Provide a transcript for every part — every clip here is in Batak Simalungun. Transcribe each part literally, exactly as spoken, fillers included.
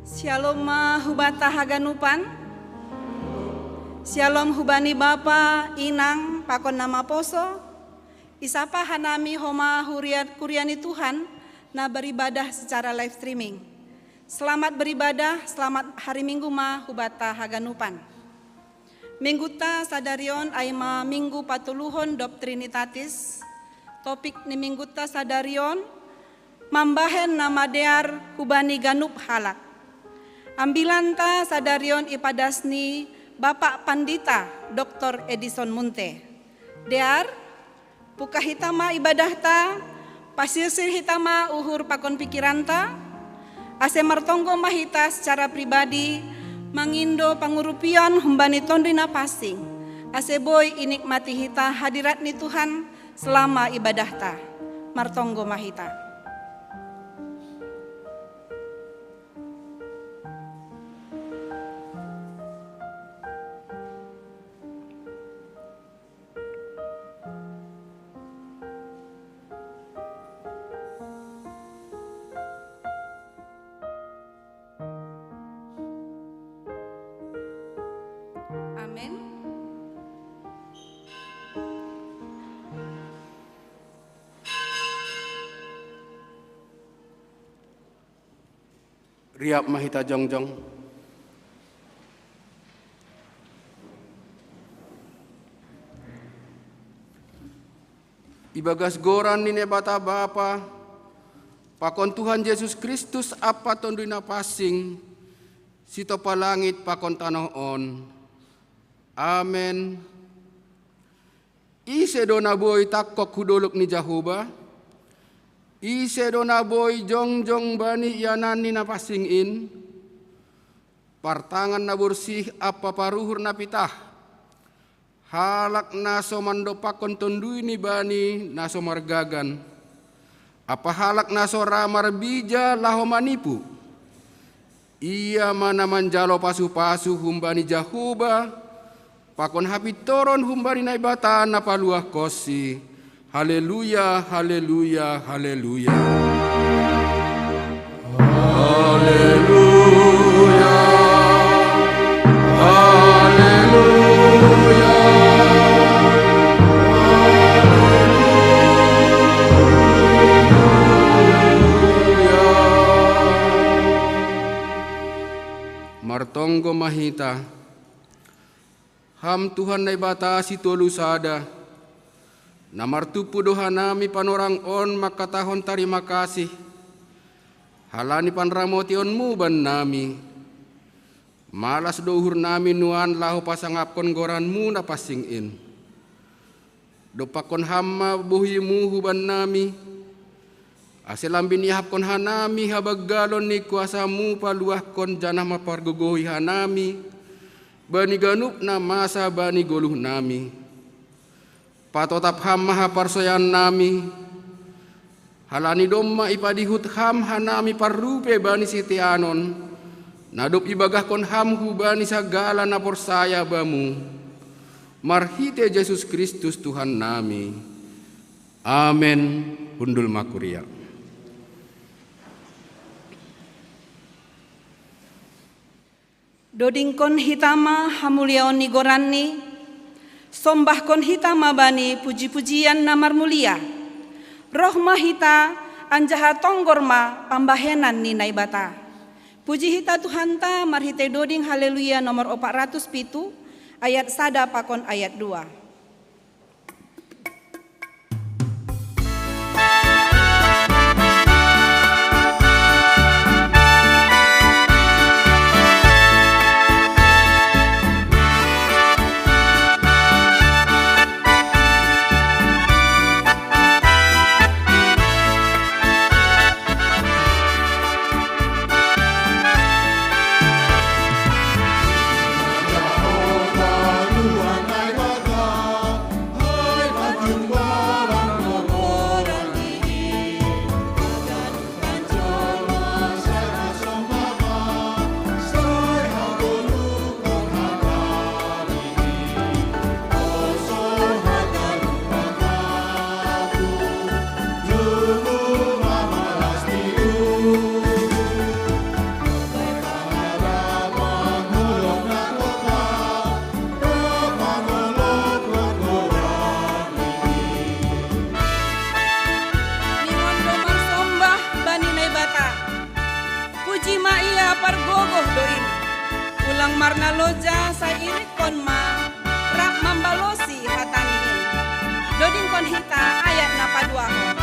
Shalom ma hubata haganupan. Shalom hubani bapa, inang, pakon na maposo. Isapa hanami homa huriat kuria ni Tuhan na beribadah secara live streaming. Selamat beribadah, selamat hari Minggu ma hubata haganupan. Mingguta sadarion ai ma Minggu patoluhon dob Trinitatis. Topik ni Mingguta sadarion, mambahen na madear hubani ganup halak. Ambilanta sadarion ipadas ni Bapak Pandita Doktor Edison Munte. Dear, pungkah hita ma ibadahta, pasirsir hita ma uhur pakon pikiranta, ase martonggo ma hita secara pribadi, mangindo pangurupion humbani Tonduy Napansing, ase boi inikmati hita hadirat ni Tuhan selama ibadahta. Martonggo ma hita. Amin. Riap ma hita jongjong. Ibagas goran ni Naibata Bapa, pakon Tuhan Jesus Kristus ampa Tonduy Napansing, sitompa langit pakon tanoh on. Amen. Ise do na boi tangkog hu dolog ni Jahowa? Ise do na boi jongjong bani ianan ni Napansing in? Partangan na borsih ampa paruhur na pitah, halak na so mandompakkon tonduyni bani na so margagan, ampa halak na so ra marbija laho manipu. Ia ma na manjalo pasu-pasu humbani Jahowa, pakon hapintoron humbani Naibata na paluahkonsi. Haleluya, haleluya, haleluya. Haleluya, haleluya, haleluya. Martonggo ma hita. Ham Tuhan Naibata sitolu sada, na martumpu do hanami panorang on mangkatahon tarima kasih, halani panramotionmu bannami. Malas do uhurnami nuan laho pasangapkon goranmu na pansing in. Dompakkon Ham ma bohimu hubannami, ase lambin iahapkon hanami habanggalon ni kuasamu paluahkon janah mampargogohi hanami bani ganup na masa bani goluhnami. Patotap Ham ma haporsayaannami, halani domma ipadihut Ham hanami parrupe bani siteanon, na dob ibagahkon Ham hubani sagala na porsaya Bamu, marhitei Jesus Kristus Tuhannami. Amen. Hundul ma kuria. Dodingkon hita ma hamuliaon ni goranNi, sombahkon hita ma Bani puji-pujian na marmulia. Roh ma hita, anjaha tonggor ma pambahenan ni Naibata. Puji hita Tuhanta marhitei doding Haleluya nomor opat ratus pitu, ayat sada pakon ayat dua. Marnaloja sai irikkon ma, rap mambalosi hatani in. Dodingkon hita ayat na paduahon.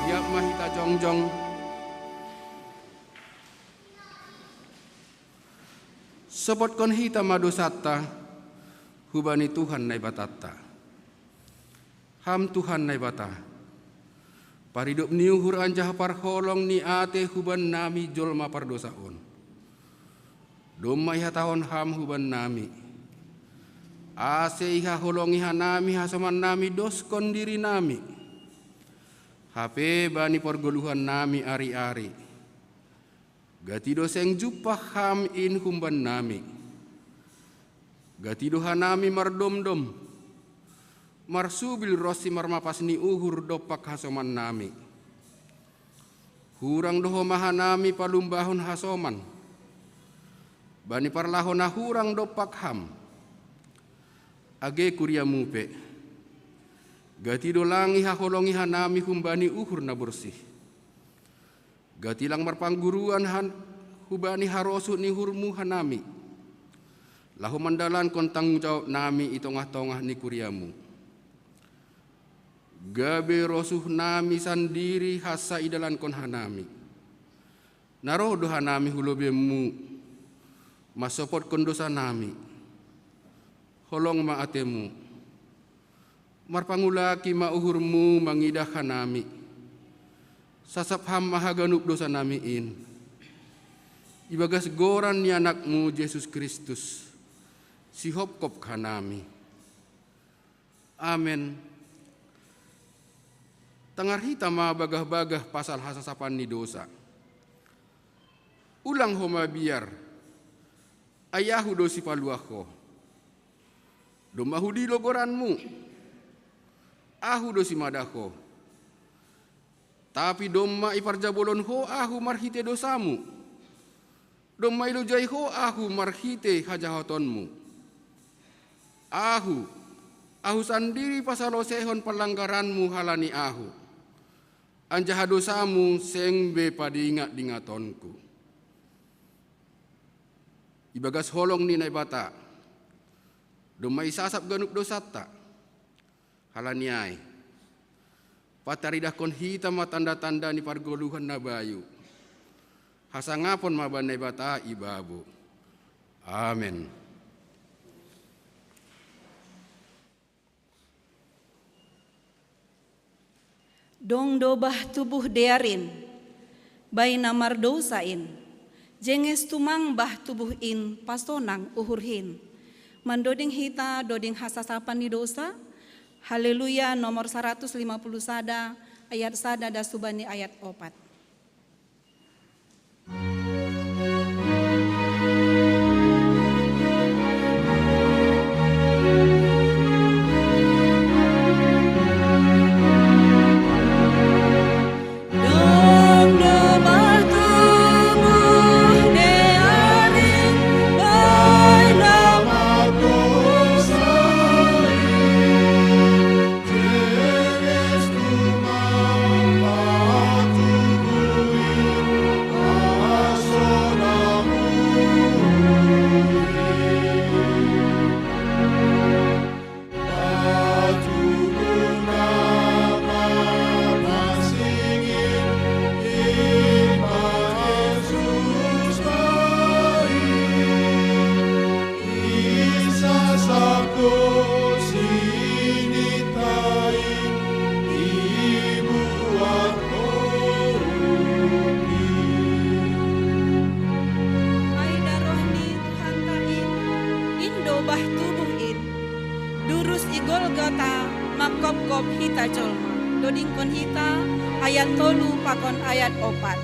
Ia ma hita jongjong. Sopotkon hita ma dosanta hubani Tuhan Naibatanta. Ham Tuhan Naibata, paridop ni uhur anjaha parholong ni atei hubannami jolma pardosa on. Domma ihatahon Ham hubannami, ase ihaholongi hanami hasomannami doskon dirinami, hape bani pargoluhannami ari-ari. Gati do seng jumpah Ham in humbannami. Gati do hanami mardomdom, marsubil ronsi marmapas ni uhur dompak hasomannami. Hurang do homa hanami palumbahon hasoman, bani parlahou na hurang dompak Ham, age kuriamu pe. Gati do lang ihaholongi hanami humbani uhur na borsih. Gati lang marpangguruan han hubani harosuh ni uhurmu hanami, laho mandalankon tanggung jawabnami i tongah-tongah ni kuriamu. Gabe rosuhnami sandiri hansa idalankon hanami. Na roh do hanami hu lobeimu, mansopotkon dosanami. Holong ma atemu. Marpangulaki ma uhurmu mangidah hanami. Sasap Ham ma haganup dosanami in. Ibagas goran ni Anakmu Jesus Kristus, sihopkop hanami. Amen. Tangar hita ma bagah-bagah pasal hasasapan ni dosa. Ulang ho mabiar, ai ahu do sipaluah ho. Domma hudilo goranmu, ahu do simadah ho. Tapi domma iparjabolon ho ahu marhitei dosamu. Domma ilojai ho ahu marhitei hajahotonmu. Ahu, ahu sandiri pasaloseihon panlanggaranmu halani ahu. Anjaha dosamu seng be padingat-dingatonku. Ibagas holong ni Naibata, domma isasap ganup dosanta. Halani ai, pataridahkon hita ma tanda-tanda ni pargoluhan na bayu. Hasangapon ma bani Naibata i babo. Amen. Dong do bah tubuh dearin, baina mardousa in, jenges tumang bah tubuh in pasonang uhurhin. Mandoding hita doding hasasapan ni dosa. Haleluya nomor saratus lima puluh sada, ayat sada das hubani ayat opat. Durus i Golgota mangkopkop hita jolma. Dodingkon hita ayat tolu pakon ayat opat.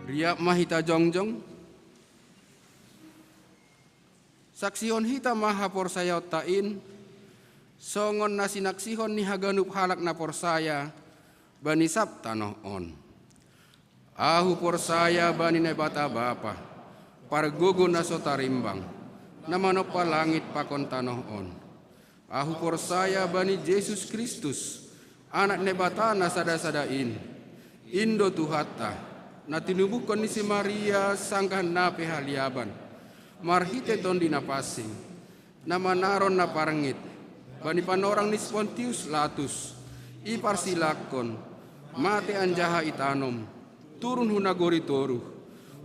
Riap ma hita jongjong. Saksihon hita ma haporsayaonta in, songon na sinaksihon ni haganup halak na porsaya bani sab tanoh on. Ahu porsaya bani Naibata Bapa, pargogo na so tarimbang, na manompa langit pakon tanoh on. Ahu porsaya bani Jesus Kristus, Anak Naibata na sada-sada in. In do Tuhanta, na tinubuhkon ni si Maria sanggah na pe haliaban, marhite Tonduy Napansing, na manaron na parngit bani panorang ni si Pontius Latus, iparsilangkon, mate anjaha itanom, turun hu nagori toruh,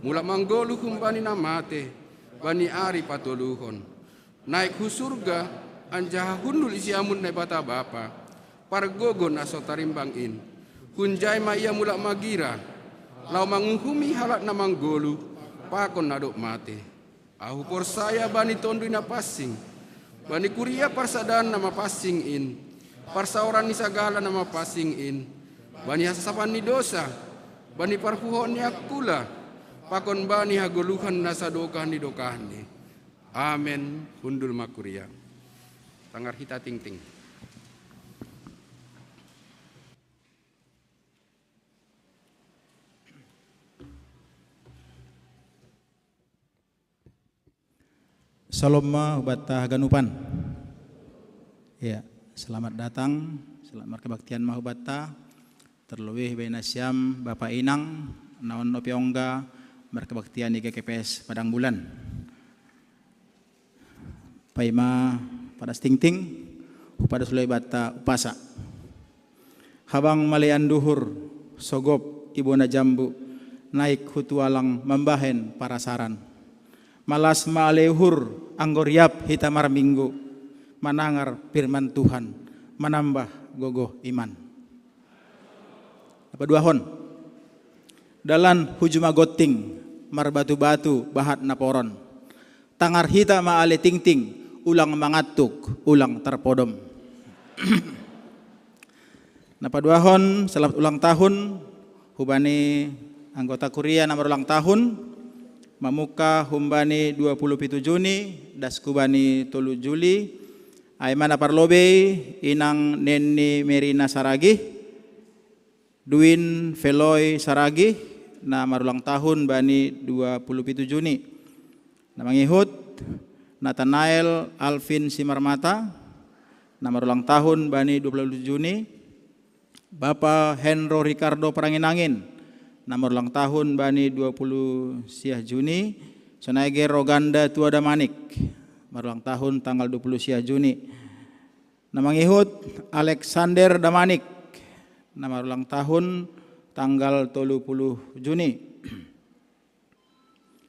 mulak manggoluh humbani na mate bani ari patoluhon, naik hu surga, anjaha hundul i siamun Naibata Bapa, pargogo na so tarimbang in. Hunjai ma Ia mulak magira, laho manguhumi halak na manggoluh pakon na dob mate. Ahu porsaya bani Tonduy Napansing, bani kuria parsadaan na mapansing in, parsaoran ni sagala na mapansing in, bani hasasapan ni dousa, bani parpuhoon ni angkula, pakon bani hagoluhan na sadokah ni dokahni. Amen. Hundul ma kuria. Tangar hita tingting. Salom ma hubanta haganupan. Ya, selamat datang, selamat markebaktian ma hubanta. Terlebih baen nasiam Bapa Inang, na on ope ongga markebaktian i G K P S Padang Bulan. Paima padas tingting, hupadas ulaon banta umpasa. Habang malean duhur, sogop i bona jambu, naik hu tualang mambahen parasaran. Malas ma ale uhur, anggo riap hita marminggu, manangar firman Tuhan, manambah gogoh iman. Paduahon. Dalan hu juma gonting, marbatu-batu bahat naporon. Tangar hita ma ale tingting, ulang mangantuk, ulang tarpodom. Na paduahon, selamat ulang tahun hubani anggota kuria na marulang tahun, mamungka humbani dua puluh pitu Juni, das hu bani tolu Juli, ai ma na parlobei inang Nenni Merina Saragih, Dwin Feloy Saragih, na marulang tahun bani dua puluh pitu Juni. Na mangihut, Nathanael Alvin Simarmata, na marulang tahun bani dua puluh pitu Juni. Bapa Henro Ricardo Paranginangin, na marulang tahun bani dua puluh siah Juni. Sonai ge Roganda Tua Damanik, marulang tahun tanggal dua puluh siah Juni. Na mangihut, Alexander Damanik, na marulang tahun tanggal tolu puluh Juni.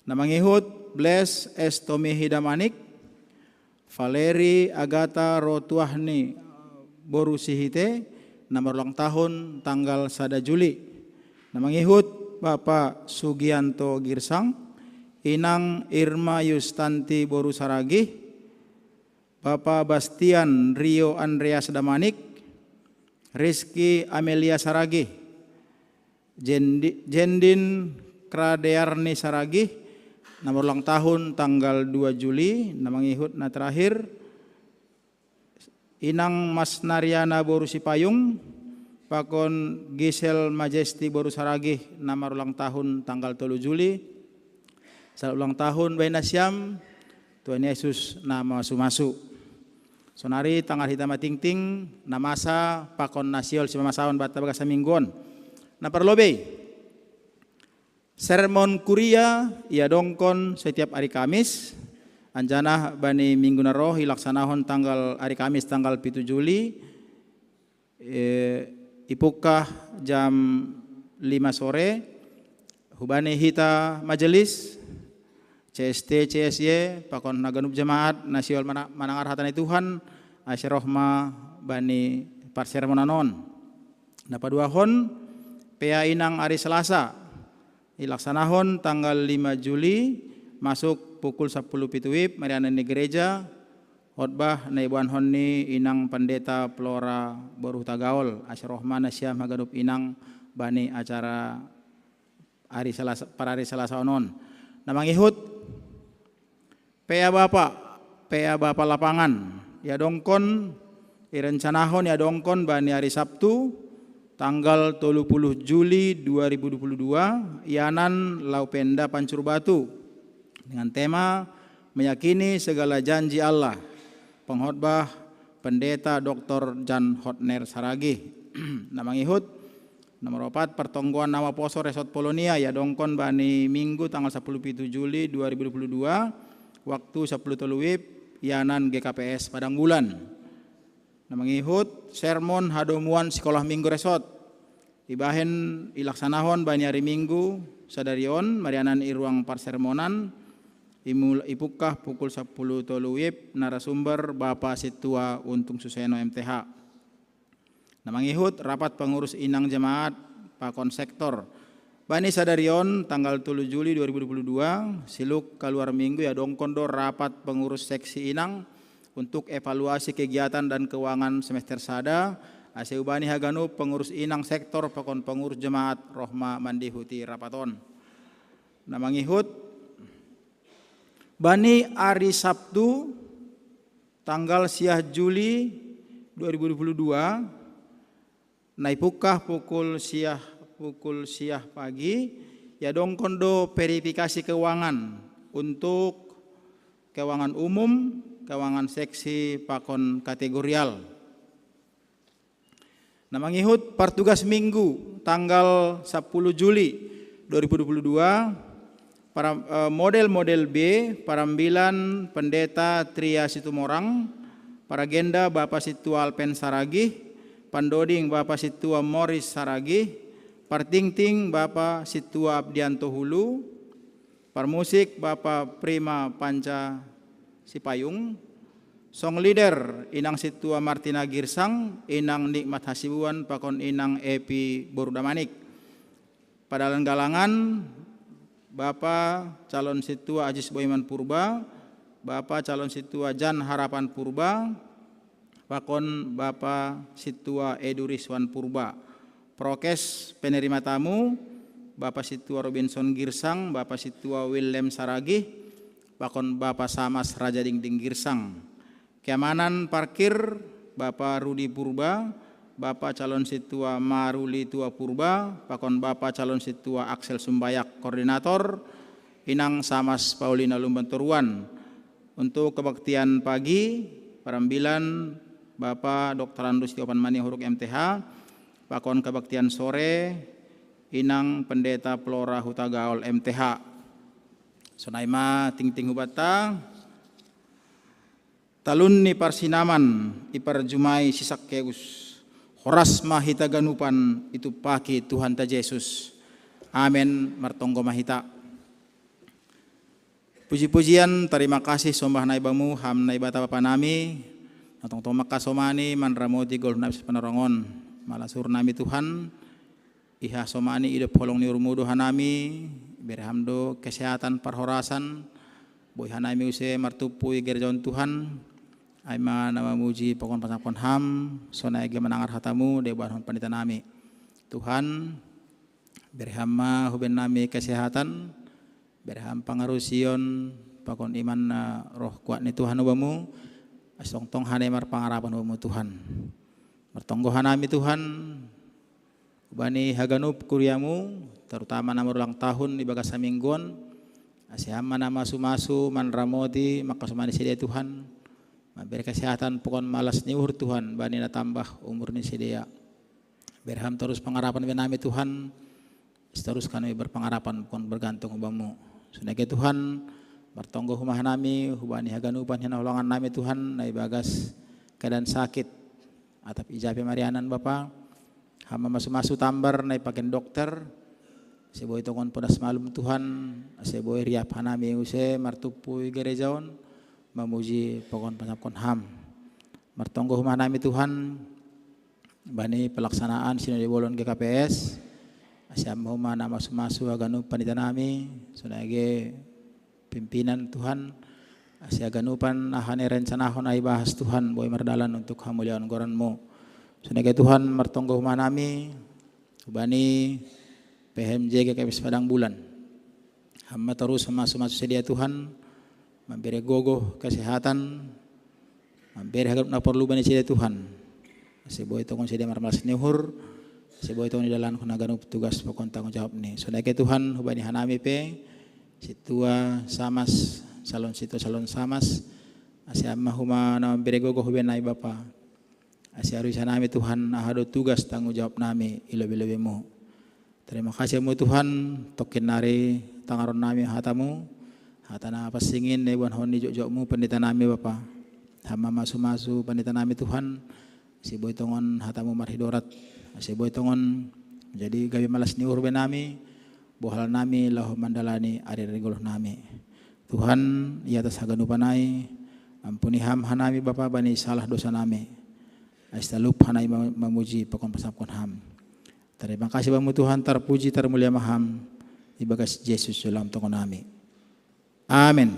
Na mangihut, Bles Estomihi Damanik, Valeri Agata Rotuahni boru Sihite, na marulang tahun tanggal sada Juli. Na mangihut, Bapa Sugianto Girsang, Inang Irma Yustanti boru Saragih, Bapa Bastian Rio Andreas Damanik, Rizky Amelia Saragih, Jendi- Jendin Kradearni Saragih, na marulang tahun tanggal dua Juli. Na mangihut na terakhir, Inang Masnariana boru Sipayung, pakon Gisel Majesti boru Saragih, na marulang tahun tanggal tolu Juli. Selamat ulang tahun bainasiam, Tuhan Yesus na masu-masu. Sonari tangar hita matingting, na masa pakon na sihol simamasaon banta bagasan minggu on. Na parlobei, sermon kuria iadongkon setiap ari Kamis, anjaha bani minggu na roh ilaksanahon tanggal ari Kamis tanggal pitu Juli, eh, ipungkah jam lima sore, hubani hita majelis, C S T, C S Y, pakon haganup jamaat na sihol mana- manangar hata ni Tuhan, ase roh ma bani parsermonan on. Na paduahon, pea inang ari Selasa, ilaksanahon tanggal lima Juli, masuk pukul sapuluh pitu wib, marianan ni gereja, khotbah na iboanhon ni inang Pandeta Flora boru Hutagaol, ase roh ma nasiam haganup inang bani acara ari Selasa, parari Selasa on. Na mangihut, pea bapa, pea bapa lapangan, iadongkon, irencanahon iadongkon bani ari Sabtu, tanggal tolu puluh Juli dua ribu dua puluh dua, ianan Laupenda Pancur Batu, dengan tema Meyakini Segala Janji Allah, pengkhotbah Pendeta Doktor Jan Hotner Saragih. Na mangihut, nomor opat, pertonggoan nawa poso Resort Polonia, iadongkon bani Minggu tanggal sapuluh pitu Juli dua ribu dua puluh dua, waktu sapuluh tolu wib, ianan G K P S Padang Bulan. Na mangihut, sermon hadomuan Sikolah Minggu Resort, ibahen ilaksanahon bani ari Minggu sadari on, marianan i ruang parsermonan, imul- ipungkah pukul sapuluh tolu wib, narasumber Bapa Sintua Untung Suseno M T H. Na mangihut, rapat pengurus inang jemaat pakon sektor. Bani sadari on, tanggal tolu Juli dua ribu dua puluh dua, siluk kaluar minggu iadongkon do rapat pengurus seksi inang untuk evaluasi kegiatan dan keuangan semester sada, ase hubani haganup pengurus inang sektor pakon pengurus jemaat roh ma mandihuti rapat on. Na mangihut, bani ari Sabtu, tanggal siah Juli dua ribu dua puluh dua, na ipungkah pukul siah, pukul siah pagi, iadongkon do verifikasi keuangan untuk keuangan umum, keuangan seksi pakon kategorial. Na mangihut, partugas minggu tanggal sapuluh Juli dua ribu dua puluh dua, para- eh, model-model B, parambilan Pendeta Tria Situmorang, paragenda Bapa Sintua Alpen Saragih, pandoding Bapa Sintua Moris Saragih, partingting Bapa Sintua Abdianto Hulu, parmusik Bapa Prima Panca Sipayung, song leader Inang Sintua Martina Girsang, Inang Nikmat Hasibuan pakon Inang Epi boru Damanik. Padalan galangan, Bapa calon Sintua Ajis Boiman Purba, Bapa calon Sintua Jan Harapan Purba, pakon Bapa Sintua Edu Rizwan Purba. Prokes penerima tamu, Bapa Sintua Robinson Girsang, Bapa Sintua Willem Saragih, pakon Bapa Samas Raja Dingding Girsang. Keamanan parkir, Bapa Rudi Purba, Bapa calon Sintua Maruli Tua Purba, pakon Bapa calon Sintua Axel Sumbayak, koordinator, Inang Samas Paulina Lumban Toruan. Untuk kebaktian pagi, parambilan Bapa Doktorandus Tiopan Mani Huruk M T H, pakon kebaktian sore, Inang Pendeta Flora Hutagaol M T H. Sonai ma tingting hubanta, talun ni parsinaman iparjumai si Sakeus, horas ma hita ganupan itumpaki Tuhanta Jesus. Amen. Martonggo ma hita. Puji-pujian, tarima kasih, sombah nai Bamu, Ham Naibata Bapa nami, na tongtong mangkasomani manramoti goluh nami sipanorang on. Malasur nami Tuhan, ihasomani idop holong ni uhurMu do hanami, bere Ham do kesehatan parhorasan, boi hanami use martumpu i gereja on Tuhan, ai ma na mamuji pakon pasangapkon Ham, sonai age manangar hataMu, diboanhon pandita nami. Tuhan, Bere Ham ma huben nami kesehatan, bere Ham pangarusion, pakon iman na roh kuat ni Tuhan ubamu, ase tongtong hane marpangarapan ubamu Tuhan. Martonggo hanami Tuhan, hubani haganup kuriamu, terutama na marulang tahun ibagas samingguon, ase Ham ma na masu-masu manramoti mangkasomani sidea Tuhan, mambere kesehatan pakon malas ni uhur Tuhan bani na tambah umur ni sidea. Bere Ham torus pangarapan be nami Tuhan, ase torus hami berpangarapan pakon bergantung ubamu. Sonai age Tuhan, martonggo huma hanami, hubani haganupan hinaholongan nami Tuhan, na ibagas keadaan sakit, atap ija pe marianan Bapa, Ham ma masu-masu tambar na ipaken dokter, ase boi tongon podas malum Tuhan, ase boi riap hanami use martumpu i gereja on, mamuji pakon pasangapkon Ham. Martonggo huma hanami Tuhan, bani pelaksanaan sinode bolon G K P S, ase Ham ma huma na masu-masu haganup pandita nami, sonai age pimpinan Tuhan, ase haganupan aha na irencanahon na ibahas Tuhan, boi mardalan untuk hamuliaon goran-Mu. Sonai age Tuhan martonggo huma hanami, hubani P H M J G K P S Padang Bulan. Ham ma torus masu-masu sidea Tuhan, mambere gogoh kesehatan, mambere haganup na porlu bani sidea Tuhan. Ase boi tongon sidea marmalas ni uhur, ase boi tongon didalankon haganup tugas pakon tanggung jawab ni. Sonai age Tuhan hubani hanami pe, sintua samas, salon sintua salon samas, ase Ham ma huma na mambere gogoh be nai Bapa. Ase arusi hanami Tuhan, aha do tugas tanggung jawab nami i lobei-lobei-Mu. Terima kasih Mu Tuhan, tongkin nari tangaron nami hata-Mu, hata na pansing i na iboan hon ni jok-jok-Mu pandita nami Bapa. Ham ma masu-masu pandita nami Tuhan, ase boi tongon hata-Mu marhidorat, ase boi tongon jadi gabe malas ni uhur be nami, bohal nami laho mandalani ari-ari goluh nami. Tuhan, i atas haganupan ai, ampuni Ham hanami Bapa bani salah dosa nami. Ase talup hanami ma-, mamuji pakon pasangapkon Ham. Terima kasih ubamu Tuhan, tarpuji tarmulia ma Ham, ibagas Jesus Juru Sintua nami. Amen.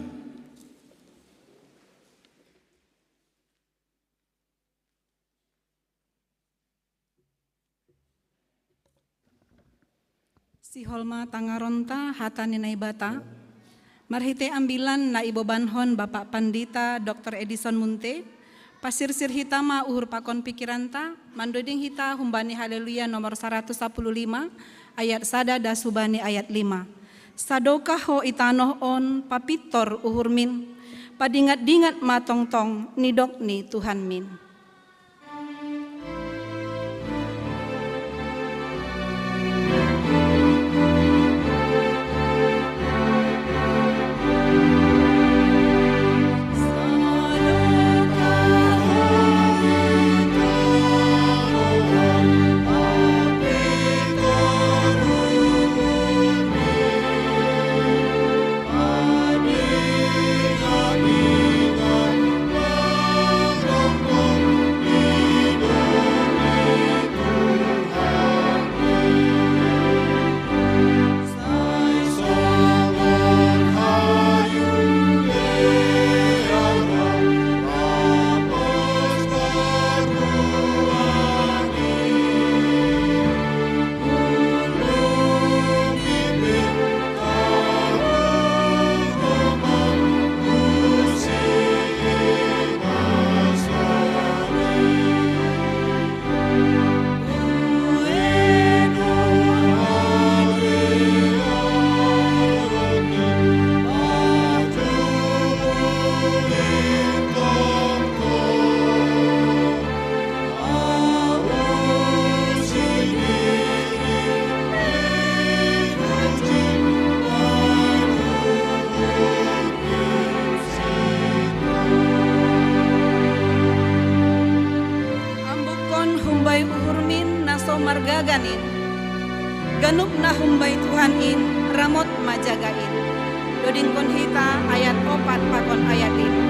Sihol ma tangaronta hata ni Naibata, marhite ambilan na ibobankon Bapak Pandita Doktor Edison Munte, pasirsir hita ma uhur pakon pikiranta, mandoding hita humbani Haleluya nomor saratus sapuluh lima, ayat sada das hubani ayat lima. Sadoka ho i tanoh on papintor uhurmin, padingat-dingat ma tongtong nidok ni Tuhanmin. Ambukkon humbai uhurmin na so margaganin, ganup na humbai Tuhan in ramot ma jaga in. Dodingkon hita ayat opat pakon ayat lima.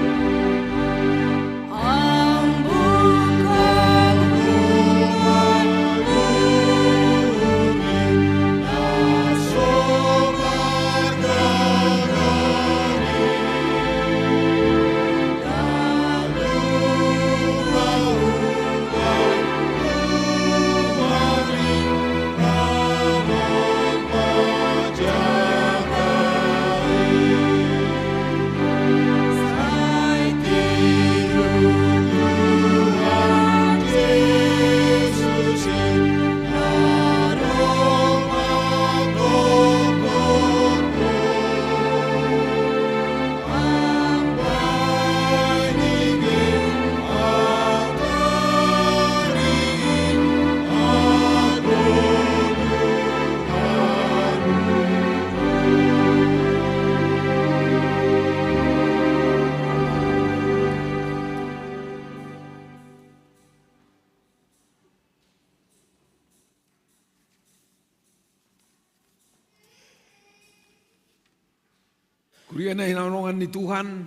Kuria na hinaholongan ni Tuhan,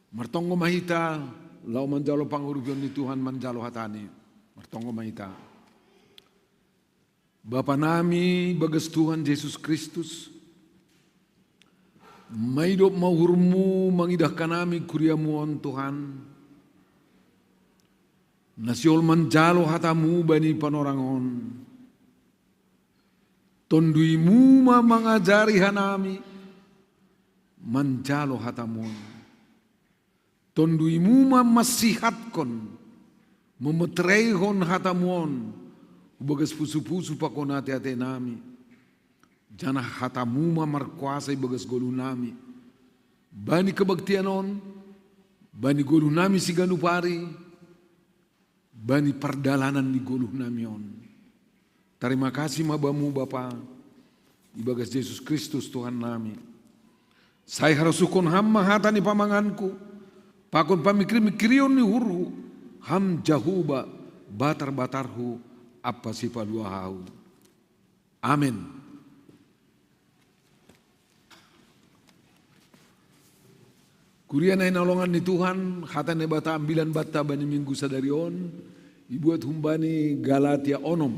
martonggo ma hita, laho manjalo pangurupion ni Tuhan, manjalo hatani. Martonggo ma hita. Bapa nami bagas Tuhan Jesus Kristus, maidop ma uhurmu mangidah hanami kuriamu on Tuhan, na sihol manjalo hatamu bani panorang on. Tonduimu ma mangajari hanami manjalo hatamu on. Tonduimu ma mansihathon, mametereihon hatamu on, hubagas pusu-pusu pakon ate-ate nami. Janah hatamu ma markuasa ibagas goluh nami. Bani kebaktian on, bani goluh nami siganup ari, bani pardalanan ni goluh nami on. Tarima kasih ma bamu Bapa, ibagas Jesus Kristus Tuhan nami. Sai harosuhkon ham ma hata ni pamanganku, pakon pamikir-mikirion ni uhurhu, ham Jahowa, batar-batarhu, ampa sipalua ahu. Amen. Kuria na hinaholongan ni Tuhan, hata ni Naibata ambilan banta bani minggu sadari on, ibuat humbani Galatia onom,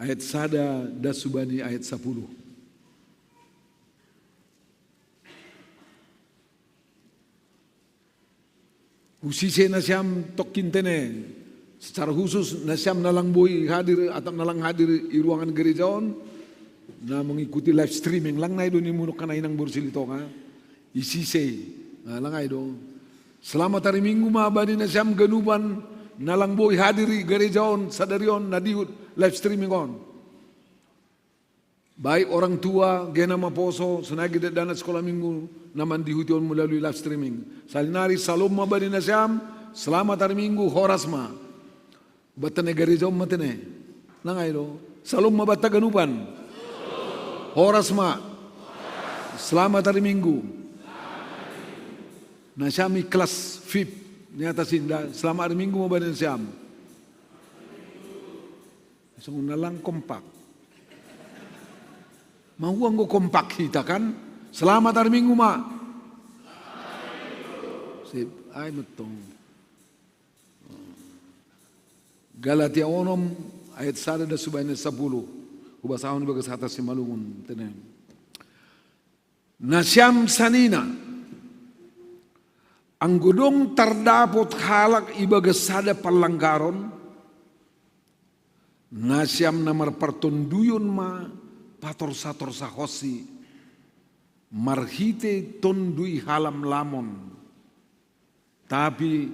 ayat sada das hubani ayat sapuluh. Husise nasiam tongkin tene, secara khusus nasiam na lang boi hadir atau na lang hadir i ruangan gereja on, na mengikuti live streaming, lang nai do nimu nongkan inang boru Silitonga, isise, na lang ai do. Selamat hari Minggu ma bani nasiam ganupan na lang boi hadir i gereja on, sadari on, na dihut live streaming on. Baik orang tua, gena maposo, sonai dakdanak sekolah minggu, na mandihuti on melalui live streaming. Salinari, salom ma bani nasiam, selamat hari Minggu, horas ma. Banta na i gereja on ma tene. Lang ai do. Salom ma banta ganupan. Horas ma. Selamat hari Minggu. Nasiam i kelas fip, ni atas inda, selamat hari Minggu ma bani nasiam. Songon na lang kompak. Mahua anggo kompak hita kan? Selamat hari Minggu ma. Sip, ai metong. Galatia onom ayat sada das hubani sapuluh. Hubasahon ibagas hata Simalungun tene. Nasiam sanina, anggo dong tardapot halak ibagas sada panlanggaron, nasiam na marpartonduyon ma patorsa-torsahonsi marhite tondui halamlamon. Tapi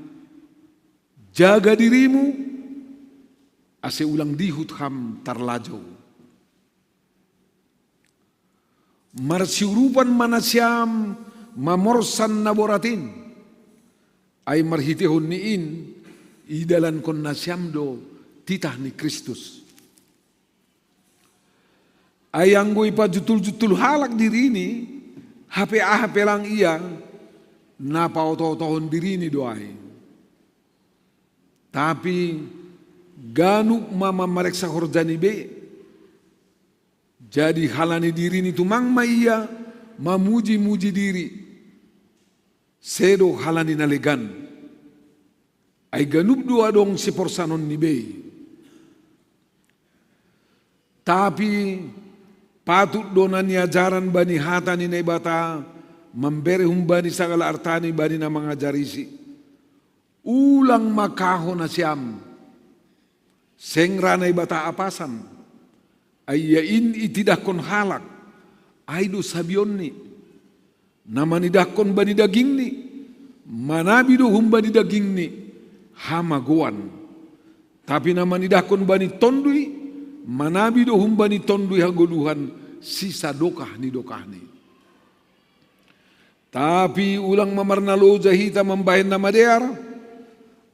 jaga dirimu, ase ulang dihut ham tarlajou. Marsiurupan ma nasiam mamorsan na borat in, ai marhitehon ni in idalankon nasiam do titah ni Kristus. Ai anggo ipajuntul-juntul halak dirini, hape aha pe lang ia, na paoto-otohon dirini do ai. Tapi ganup ma mamareksa horjani be. Jadi halani dirini tumang ma ia mamuji-muji diri, sedo halani na legan. Ai ganup do adong siporsanon ni bei. Tapi patut do na niajaran bani hata ni Naibata mambere humbani sagala artani bani na mangajarisi. Ulang ma kahon nasiam. Seng ra Naibata apasan. Ai ia in itidahkon halak. Ai do sabionni. Na manidahkon bani dagingni, manabi do humbani dagingni, hamagoan. Tapi na manidahkon bani tondui, manabi do humbani tondui hagoluhan, sisadokah ni dokahni. Tapi ulang ma marnaloja hita mambahen na madear,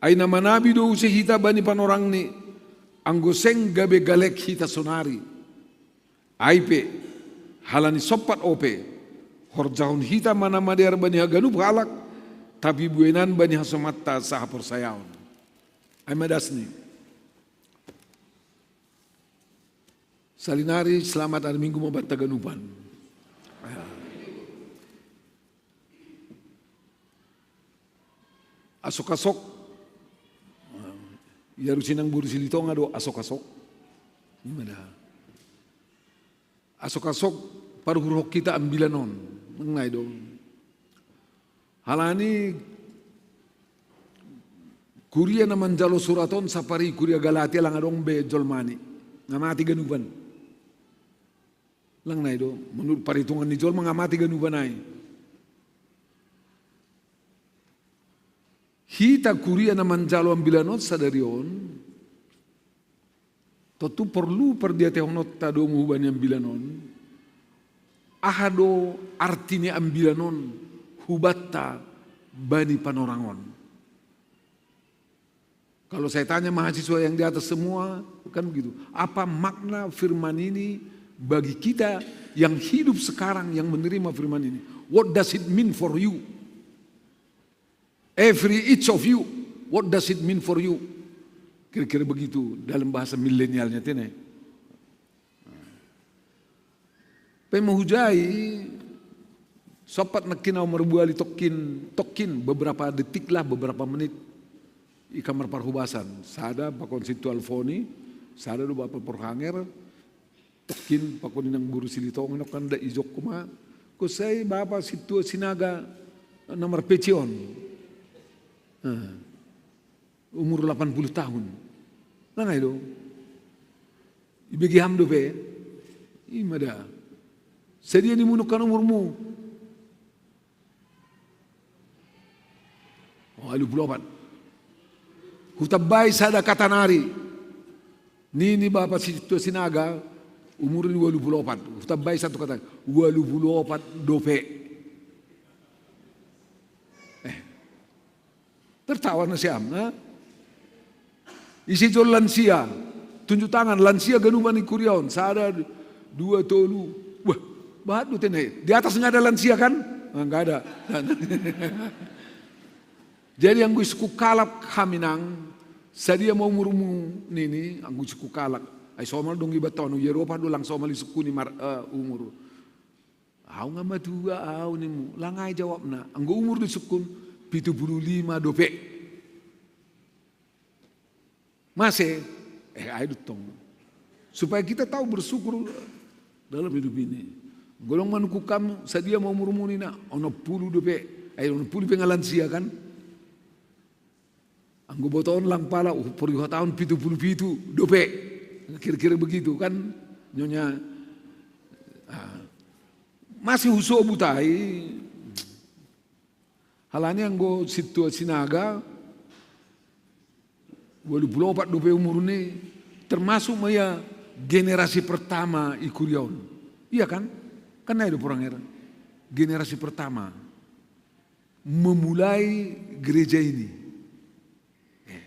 ai na manabi do use hita bani panorangni, anggo seng gabe galek hita sonari. Ai pe, halani sompat ope, horjahon hita ma na madear bani haganup halak, tapi bueinan bani hasomanta sahaporsayaon. Ai ma dasni. Salinari selamat hari Minggu ma banta ganupan. Asok-asok. Yaru sinang buru Silitonga do asok-asok. Imada. Asok-asok paruhur hok kita ambilan on. Mengnai do. Halani kuria na manjalo surat on sapari kuria Galatia lang adong be jolmani. Nga mati ganuban. Lang nai do, menurut perhitungan ni jolma nga mati ganuban nai. Hita kuria na manjalo ambilan on sadari on, tontu porlu pardiatehononta domu hubani ambilan on, aha do arti ni ambilan on hubatta bani panorang on. Kalau saya tanya mahasiswa yang di atas semua, kan begitu. Apa makna firman ini bagi kita yang hidup sekarang, yang menerima firman ini? What does it mean for you? Every each of you, what does it mean for you? Kira-kira begitu dalam bahasa milenialnya tene. Pe mahujai, sopat nakkin au marbuali tokkin, tokkin beberapa detik lah, beberapa menit. Ika marparhubasan, sada pakon Situ Alfoni, sada do bapa Porhanger, tokkin pakon inang buru Silitonga, kan da ijokku ma. Ko sai bapa Situ Sinaga na marpeci on. Nah, umur delapan puluh tahun. Langai do. Ibegi ham dope. Imada. Sadia nimu nukkan umurmu? Walu puluh opat. Hutabbai sada kata nari. Nini bapa Situ Sinaga, umur ni walu puluh opat. Hutabbai satu kata, walu puluh opat dope. Eh, tertawa na siam, ha? Isi jol lansia, tunjuk tangan, lansia ganuban ni kuria on, sada, dua, tolu. Wah, bahat do tene. Di atas nggak ada lansia kan? Nah, nggak ada. Jadi anggo isi kukalak haminang, sadia ma umurmu nini, anggo isi kukalak. Ai somal dong ibat tonu, ya ropa do lang somal isukku ni mar, eh, umur. Au nga matua au nimu, langai jawabna. Anggo umur do isukku, pitu puluh lima dope. Mase, eh, ai do tong. Supaya kita tahu bersyukur dalam hidup ini. Golong manukku kamu, sadia ma umurmu nina, onom puluh dope. Ai onom puluh pe nga lansia kan? Anggo boto on lang pala, uh, pori hatahon pitu puluh pitu dope. Kira-kira begitu kan, nyonya. Ah. Masih husobu tai. Halani anggo Situ Sinaga, walu puluh opat dope umurna, termasuk ma ia generasi pertama i kuria on. Iya kan? Kan nai do Porhanger. Generasi pertama memulai gereja ini. Eh,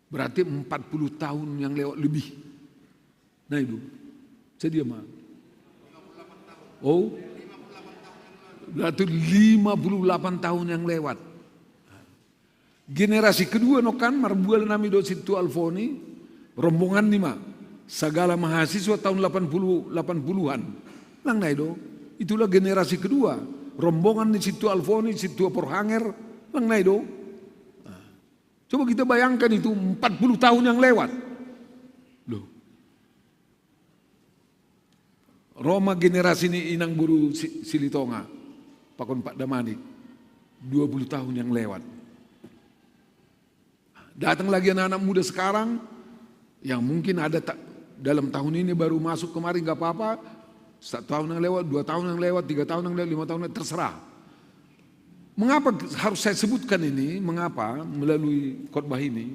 berarti empat puluh tahun yang lewat lebih. Nah, itu. Sadia ma. Oh. Berarti lima puluh delapan tahun yang lewat. Generasi kedua nokkan, marbual nami do Situ Alfoni, rombongan ni ma. Sagala mahasiswa tahun delapan puluh, delapan puluhan. Lang nai do. Itulah generasi kedua. Rombongan ni Situ Alfoni, Situ Porhanger, lang nai do. Nah, coba kita bayangkan itu empat puluh tahun yang lewat. Loh. Ro ma generasi ni inang buru Si-, Silitonga, pakon Pak Damanik, dua puluh tahun yang lewat. Datang lagi anak-anak muda sekarang, yang mungkin ada ta-, dalam tahun ini baru masuk kemarin, nggak apa-apa. Satu tahun yang lewat, dua tahun yang lewat, tiga tahun yang lewat, lima tahun yang lewat, terserah. Mengapa harus saya sebutkan ini? Mengapa melalui khotbah ini?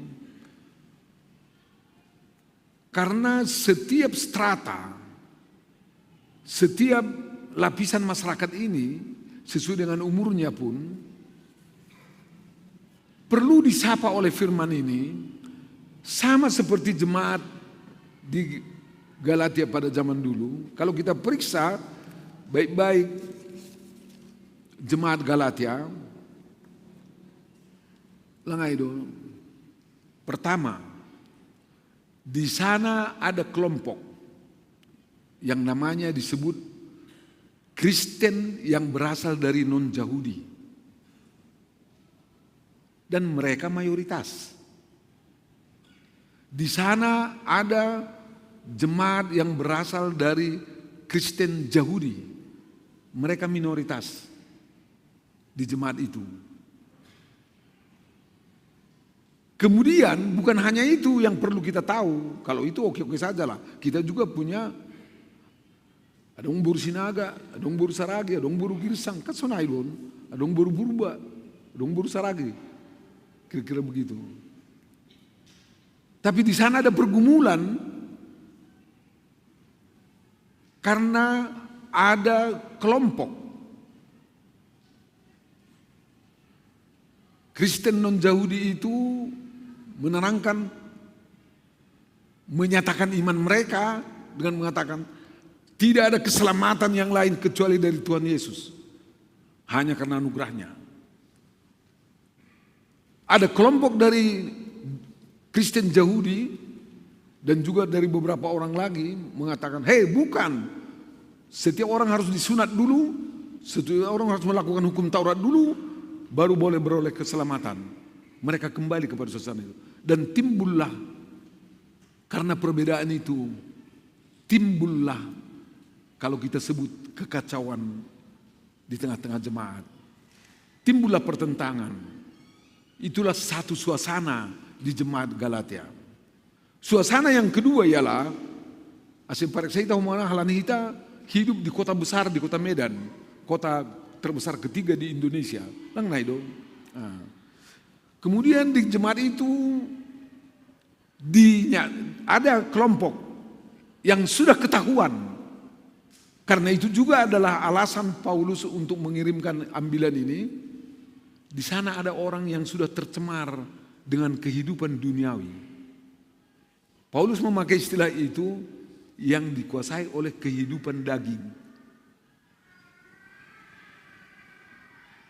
Karena setiap strata, setiap lapisan masyarakat ini, sesuai dengan umurnya pun, perlu disapa oleh firman ini, sama seperti jemaat di Galatia pada zaman dulu. Kalau kita periksa baik-baik jemaat Galatia, langai do. Pertama, di sana ada kelompok yang namanya disebut Kristen yang berasal dari non-Yahudi. Dan mereka mayoritas. Di sana ada jemaat yang berasal dari Kristen Yahudi. Mereka minoritas di jemaat itu. Kemudian, bukan hanya itu yang perlu kita tahu. Kalau itu, oke-oke saja lah. Kita juga punya, ada yang boru Sinaga, ada yang boru Saragi, ada yang boru Girsang, kan sonai don, ada yang boru Purba, ada yang boru Saragi. Kira-kira begitu. Tapi di sana ada pergumulan karena ada kelompok Kristen non-Yahudi itu menerangkan, menyatakan iman mereka dengan mengatakan, "Tidak ada keselamatan yang lain kecuali dari Tuhan Yesus, hanya karena anugerahnya." Ada kelompok dari Kristen Yahudi dan juga dari beberapa orang lagi mengatakan, "Hei, bukan. Setiap orang harus disunat dulu, setiap orang harus melakukan hukum Taurat dulu, baru boleh beroleh keselamatan." Mereka kembali kepada suasana itu. Dan timbullah, karena perbedaan itu, timbullah, kalau kita sebut, kekacauan di tengah-tengah jemaat. Timbullah pertentangan. Itulah satu suasana di jemaat Galatia. Suasana yang kedua ialah, asin parek saya tahu mana, halani hita hidup di kota besar, di kota Medan, kota terbesar ketiga di Indonesia. Lang nai dong. Nah. Kemudian di jemaat itu, di, ada kelompok yang sudah ketahuan. Karena itu juga adalah alasan Paulus untuk mengirimkan ambilan ini. Di sana ada orang yang sudah tercemar dengan kehidupan duniawi. Paulus memakai istilah itu, yang dikuasai oleh kehidupan daging.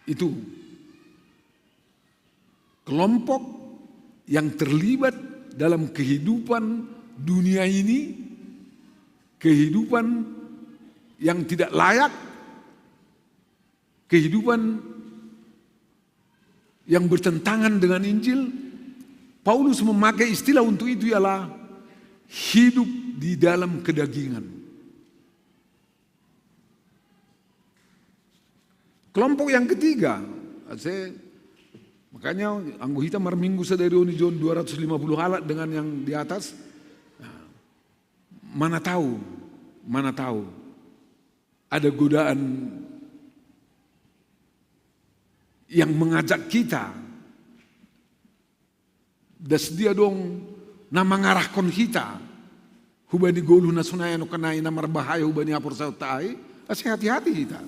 Itu kelompok yang terlibat dalam kehidupan dunia ini, kehidupan yang tidak layak, kehidupan yang bertentangan dengan Injil. Paulus memakai istilah untuk itu ialah hidup di dalam kedagingan. Kelompok yang ketiga, saya, makanya anggo hita marminggu sadari on i John dua ratus lima puluh alat dengan yang di atas. Nah, mana tahu, mana tahu ada godaan yang mengajak kita. Das dia dong na mangarahkon hita hubani goluh na sonai, ano kanai na marbahaya hubani haporsayaon ta ai, ase hati-hati hita.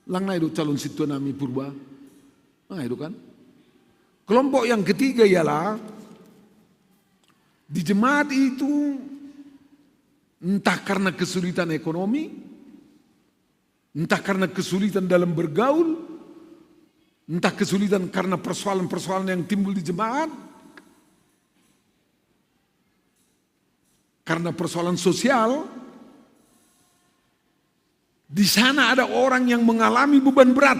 Lang nai do calon sintua nami Purba. Lang nai do kan? Kelompok yang ketiga ialah di jemaat itu, entah karena kesulitan ekonomi, entah karena kesulitan dalam bergaul, entah kesulitan karena persoalan-persoalan yang timbul di jemaat, karena persoalan sosial, di sana ada orang yang mengalami beban berat.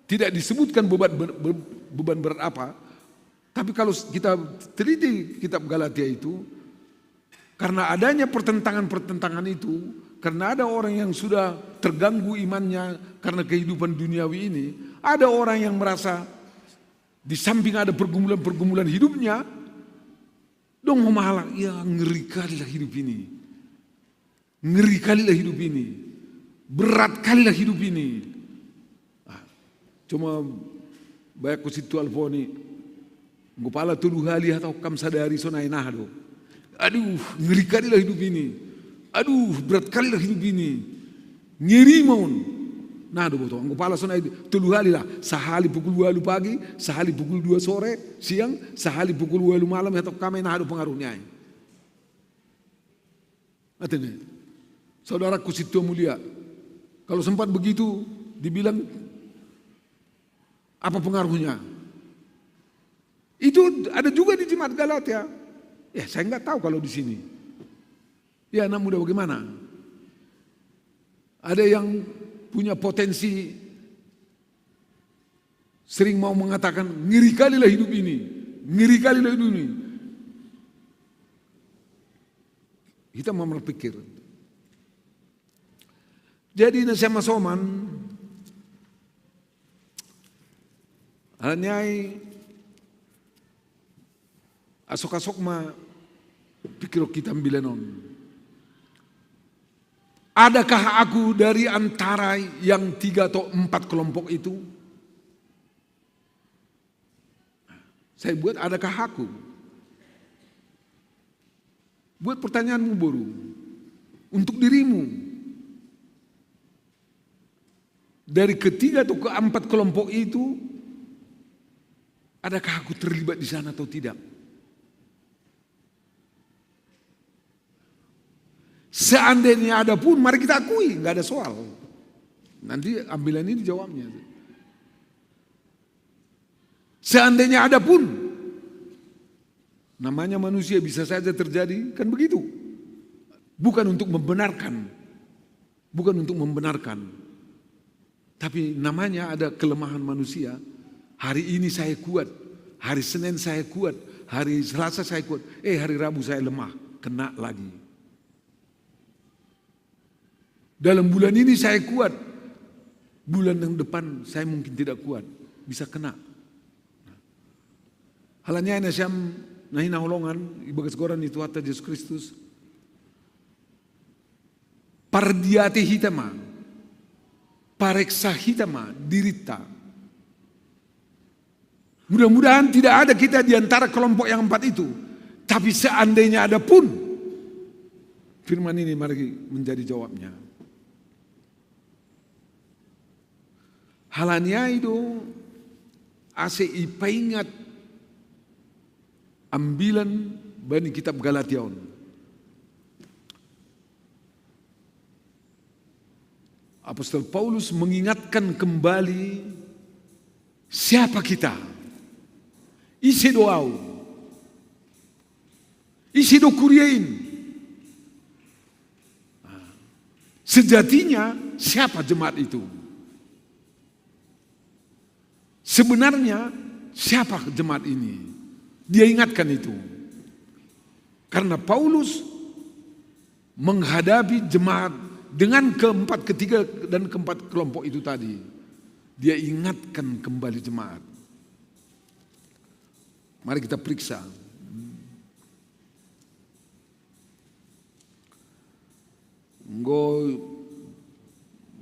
Tidak disebutkan beban, be-, beban berat apa. Tapi kalau kita teliti kitab Galatia itu, karena adanya pertentangan-pertentangan itu, karena ada orang yang sudah terganggu imannya karena kehidupan duniawi ini, ada orang yang merasa di samping ada pergumulan-pergumulan hidupnya, dong malah, "Ya, ngeri kali lah hidup ini. Ngeri kali lah hidup ini. Berat kali lah hidup ini." Ah, cuma bayak ku sintua alponi. Anggo pala tolu hali hatahon kam sadari sonai, nah do. "Aduh, ngeri kali lah hidup ini. Aduh, berat kali lah hidup ini. Ngeri ma on." Nah do boto. Anggo pala sonai tolu hali lah. Sahali pukul walu pagi, sahali pukul dua sore, siang, sahali pukul walu malam, hatahon kam ai, nah do pengaruhnya ai. Atene, saudaraku sintua mulia, kalau sempat begitu dibilang, apa pengaruhnya? Itu ada juga di jemaat Galatia. Ya, saya nggak tahu kalau di sini. Ya, anak muda bagaimana? Ada yang punya potensi Sering mau mengatakan, "Ngeri kalilah hidup ini, ngeri kalilah hidup ini." Kita mau berpikir. Jadi, na siamasoman, hanya ai asok-asok ma pikir kita ambilan on. Adakah aku dari antara yang tiga atau empat kelompok itu? Saya buat, adakah aku? Buat pertanyaanmu, boru, untuk dirimu. Dari ketiga atau keempat kelompok itu, adakah aku terlibat di sana atau tidak? Seandainya ada pun, mari kita akui, nggak ada soal. Nanti ambilan ini jawabnya. Seandainya ada pun, namanya manusia, bisa saja terjadi, kan begitu. Bukan untuk membenarkan, bukan untuk membenarkan. Tapi namanya ada kelemahan manusia. Hari ini saya kuat, hari Senin saya kuat, hari Selasa saya kuat, eh, hari Rabu saya lemah, kena lagi. Dalam bulan ini saya kuat, bulan yang depan saya mungkin tidak kuat, bisa kena. Hal ni ai na siam na hinaholongan, ibagas goran ni Tuhanta Jesus Kristus, pardiate hita ma, pareksa hita ma dirita. Mudah-mudahan tidak ada kita di antara kelompok yang empat itu. Tapi seandainya ada pun, firman ini mari menjadi jawabnya. Hal ni ai do ase ipaingat ambilan bani kitab Galatia on. Apostel Paulus mengingatkan kembali siapa kita. Ise do au? Ise do kuria in? Sejatinya siapa jemaat itu? Sebenarnya siapa jemaat ini? Dia ingatkan itu. Karena Paulus menghadapi jemaat dengan keempat, ketiga, dan keempat kelompok itu tadi. Dia ingatkan kembali jemaat. Mari kita periksa. Nggo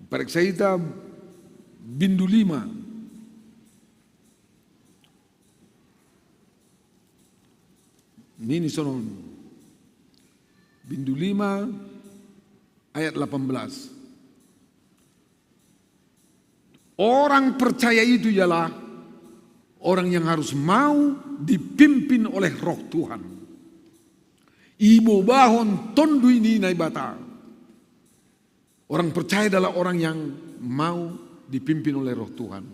pareksa hita bindu lima. Nini sonon. Bindu lima ayat delapan belas. Orang percaya itu ialah orang yang harus mau dipimpin oleh Roh Tuhan. Ibobahon Tonduy ni Naibata. Orang percaya adalah orang yang mau dipimpin oleh Roh Tuhan.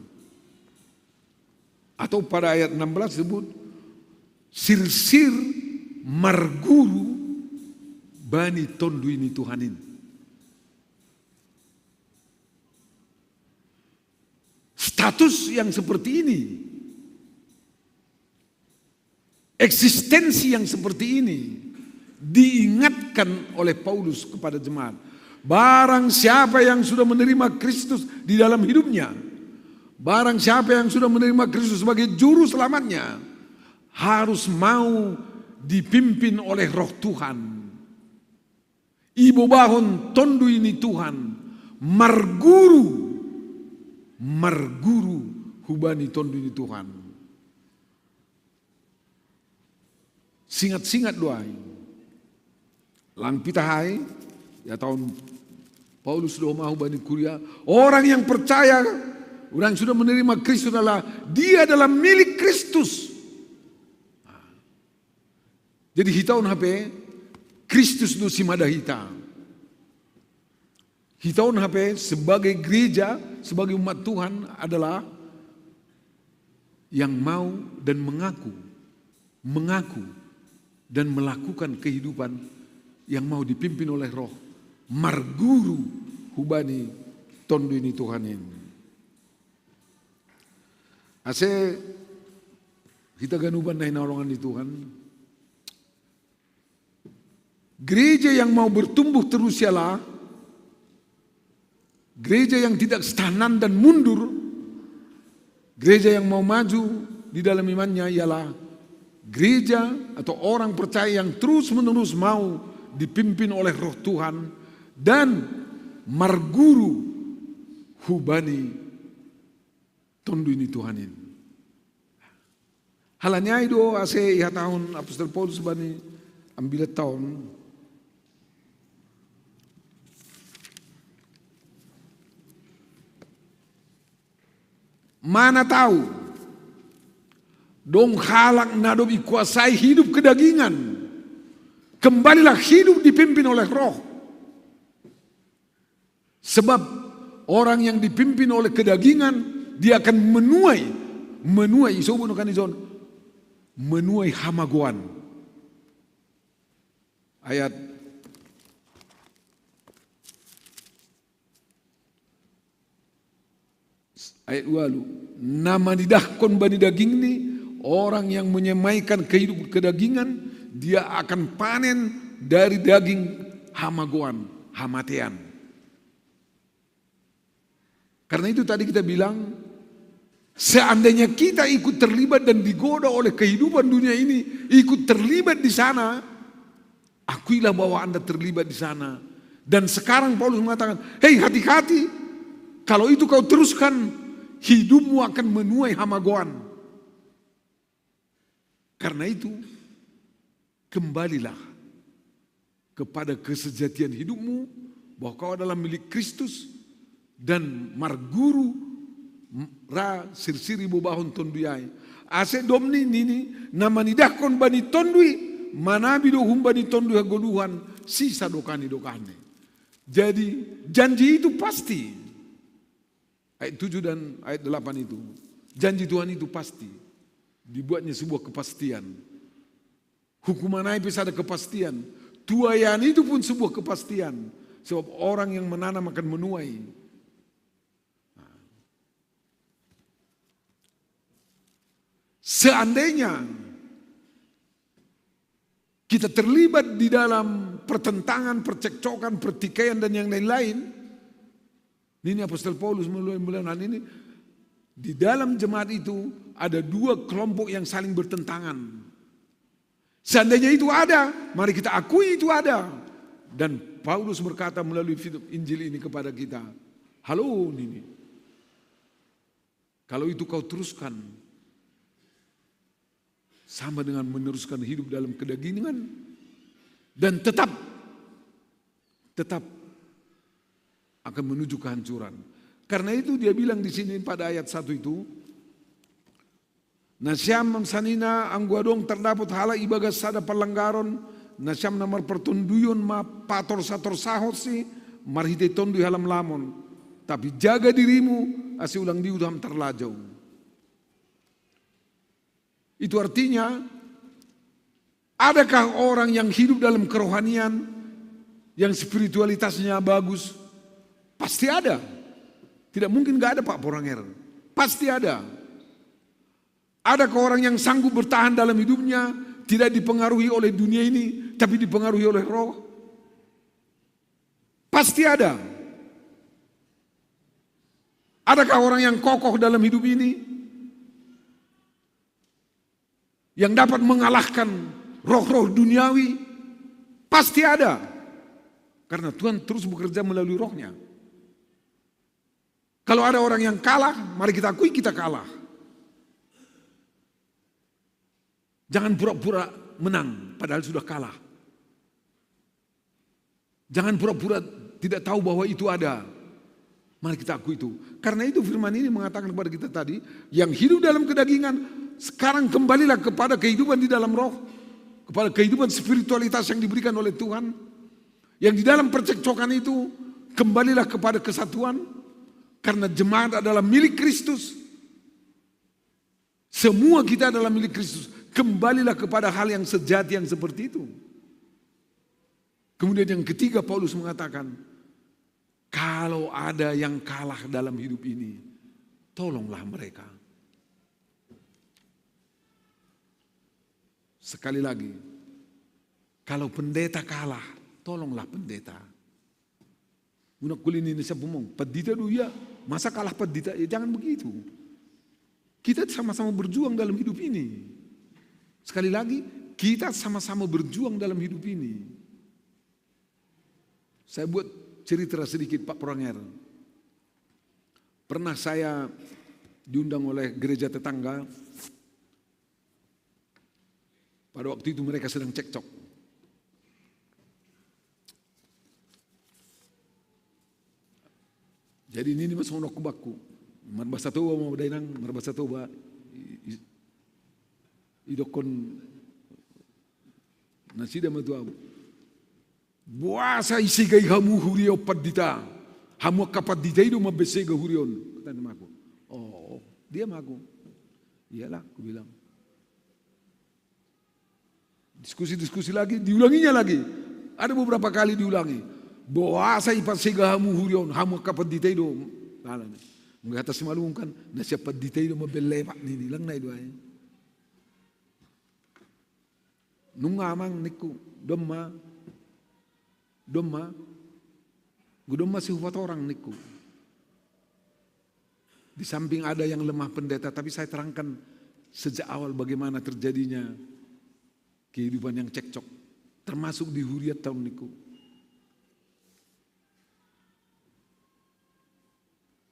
Atau pada ayat enam belas disebut, sirsir marguru bani Tonduy ni Tuhan in. Status yang seperti ini, eksistensi yang seperti ini diingatkan oleh Paulus kepada jemaat. Barang siapa yang sudah menerima Kristus di dalam hidupnya, barang siapa yang sudah menerima Kristus sebagai juru selamatnya, harus mau dipimpin oleh Roh Tuhan. Ibobahon Tonduy ni Tuhan, marguru, marguru hubani Tonduy ni Tuhan. Singat-singat do ai. Lang pitah ai, ya, taon Paulus do homa hubani kuria, orang yang percaya, orang yang sudah menerima Kristus adalah dia adalah milik Kristus. Jadi hita on hape, Kristus do simada hita. Hita on hape sebagai gereja, sebagai umat Tuhan adalah yang mau dan mengaku, mengaku dan melakukan kehidupan yang mau dipimpin oleh Roh, marguru hubani Tonduy ni Tuhan in. Ase hita ganupan na hinaholongan ni Tuhan. Gereja yang mau bertumbuh terus ialah gereja yang tidak stagnan dan mundur. Gereja yang mau maju di dalam imannya ialah gereja atau orang percaya yang terus-menerus mau dipimpin oleh Roh Tuhan dan marguru hu bani Tondui ni Tuhan in. Hala ni ai do ase ihatahon apostel Paulus bani ambilan taon. Mana tau dong halak na dob ikuasai hidup kedagingan. Kembalilah hidup dipimpin oleh Roh. Sebab orang yang dipimpin oleh kedagingan, dia akan menuai, menuai, isobu no kan ison, menuai hamagoan. Ayat Ayat ualu, na manidahkon bani daging ni, orang yang menyemaikan kehidupan kedagingan, dia akan panen dari daging hamagoan, hamatean. Karena itu tadi kita bilang, seandainya kita ikut terlibat dan digoda oleh kehidupan dunia ini, ikut terlibat di sana, akuilah bahwa Anda terlibat di sana. Dan sekarang Paulus mengatakan, "Hei, hati-hati. Kalau itu kau teruskan, hidupmu akan menuai hamagoan." Karena itu, kembalilah kepada kesejatian hidupmu, bahwa kau adalah milik Kristus, dan marguru ra sirsir ibobahon Tondui ai. Ase domni nini, na manidahkon bani Tondui, manabi do humbani Tondui hagoluhan, sisa dokahni dokahni. Jadi, janji itu pasti. Ayat tujuh dan ayat delapan itu. Janji Tuhan itu pasti. Dibuatnya sebuah kepastian. Hukuman ai pe sada kepastian. Tuayan itu pun sebuah kepastian. Sebab orang yang menanam akan menuai. Seandainya kita terlibat di dalam pertentangan, percekcokan, pertikaian, dan yang lain-lain, ini apostel Paulus mulai melihat hal ini, di dalam jemaat itu ada dua kelompok yang saling bertentangan. Seandainya itu ada, mari kita akui itu ada. Dan Paulus berkata melalui Injil ini kepada kita, "Halo, nini, kalau itu kau teruskan, sama dengan meneruskan hidup dalam kedagingan, dan tetap, tetap akan menuju kehancuran." Karena itu dia bilang di sini pada ayat satu itu, "Nasiam sanina, anggo adong tardapot halak ibagas sada panlanggaron, nasiam na marpartonduion ma patorsa-torsahonsi marhitei Tonduy Halamlamon. Tapi jaga dirimu, ase ulang dihut ham tarlajou." Itu artinya, adakah orang yang hidup dalam kerohanian, yang spiritualitasnya bagus? Pasti ada. Tidak mungkin nggak ada, Pak Poranger. Pasti ada. Adakah orang yang sanggup bertahan dalam hidupnya, tidak dipengaruhi oleh dunia ini, tapi dipengaruhi oleh Roh? Pasti ada. Adakah orang yang kokoh dalam hidup ini, yang dapat mengalahkan roh-roh duniawi? Pasti ada. Karena Tuhan terus bekerja melalui Roh-Nya. Kalau ada orang yang kalah, mari kita akui kita kalah. Jangan pura-pura menang, padahal sudah kalah. Jangan pura-pura tidak tahu bahwa itu ada. Mari kita akui itu. Karena itu firman ini mengatakan kepada kita tadi, yang hidup dalam kedagingan, sekarang kembalilah kepada kehidupan di dalam Roh, kepada kehidupan spiritualitas yang diberikan oleh Tuhan. Yang di dalam percekcokan itu, kembalilah kepada kesatuan, karena jemaat adalah milik Kristus. Semua kita adalah milik Kristus. Kembalilah kepada hal yang sejati yang seperti itu. Kemudian yang ketiga, Paulus mengatakan, kalau ada yang kalah dalam hidup ini, tolonglah mereka. Sekali lagi, kalau pendeta kalah, tolonglah pendeta. Una kulini ni siapa ngomong, pandita do ia, masa kalah pandita? Ya jangan begitu. Kita sama-sama berjuang dalam hidup ini. Sekali lagi, kita sama-sama berjuang dalam hidup ini. Saya buat cerita sedikit, Pak Pranger. Pernah saya diundang oleh gereja tetangga. Pada waktu itu mereka sedang cekcok. Jadi ini masuk onok bakku. Marbahasa Toba mau dainang, marbahasa Toba. I-, i-, idokon nasida matuau. Boasa isegai hamu huria on pandita? Hamu angka pandita i do mambesega huria on. Kata ni maku. Oh, dia maku. Iyalah, aku bilang. Diskusi-diskusi lagi, diulanginya lagi. Ada beberapa kali diulangi. Boasa ipasega hamu huria on, hamu angka pandita i do. Mengkata si malumungkan, na siap pandita i do mambellepak nini, lang na i do ai. Nunga amang ningku, domma, domma, gu domma si hupatorang ningku. Di samping ada yang lemah pendeta, tapi saya terangkan sejak awal bagaimana terjadinya kehidupan yang cekcok, termasuk di huria tahun ningku.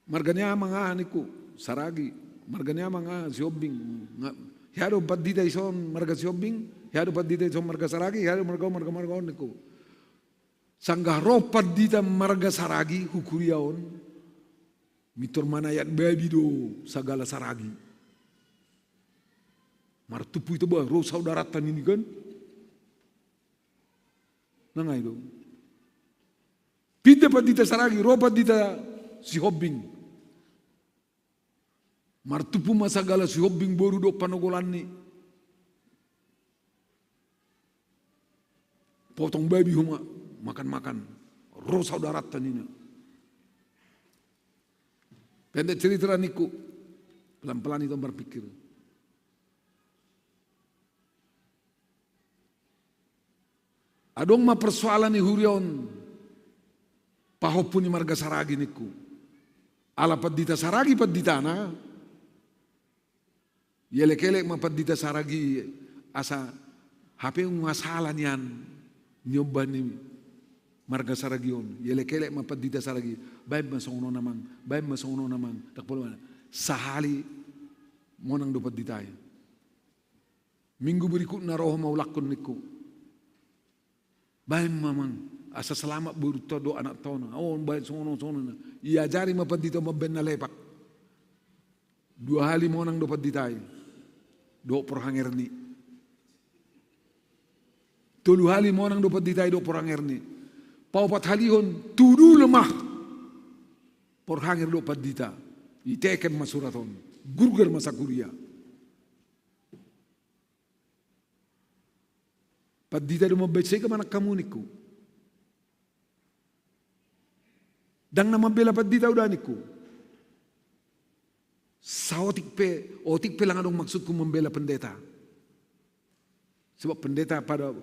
Marga ni amang aha ningku, Saragi. Marga ni amang aha, Sihombing. Nga, hea do pandita ison marga Sihombing, hea do pandita ison marga Saragi, hea do marga, marga, marga on ningku. Sanggah ro pandita marga Saragi, hukuria on. Mintor manayat babi do sagala Saragi. Martumpu ito ba, ro saudaranta nini kan. Nangai do. Pinda pandita Saragi, ro pandita Sihombing. Martumpu ma sagala Sihombing boru do panogolanni. Potong babi homa, makan-makan. Ro saudaranta nina. Pendek cerita ningku. Pelan-pelan ito berpikir. Adong ma persoalan ni huria on, pahompu ni marga Saragi ningku. Ala pandita Saragi panditana, ielek-elek ma pandita Saragi asa hape unga sala nian niomba ni marga Saragi on. Ielek-elek ma pandita Saragi, baen ma songon on amang, baen ma songon on amang. Ndang pola mana. Sahali monang do pandita i. Minggu berikutna ro ho maulakkon ningku. Baen ma amang, asa selamat borunta dohot anaktona. O, baen songon on, songon on. Iajari ma pandita mambaen na lepak. Dua hali monang do pandita i dohot porhangerni. Tolu hali monang do pandita i dohot porhangerni. Paopat halihon tudu lemah porhanger dohot pandita. Iteken ma surat on. Gurgar ma sakuria. Pandita do mambesega manang hamu ningku. Ndang na mambela pandita au da ningku. Saotik pe, otik pe lang adong maksudku mambela pendeta. Sebab pendeta pada,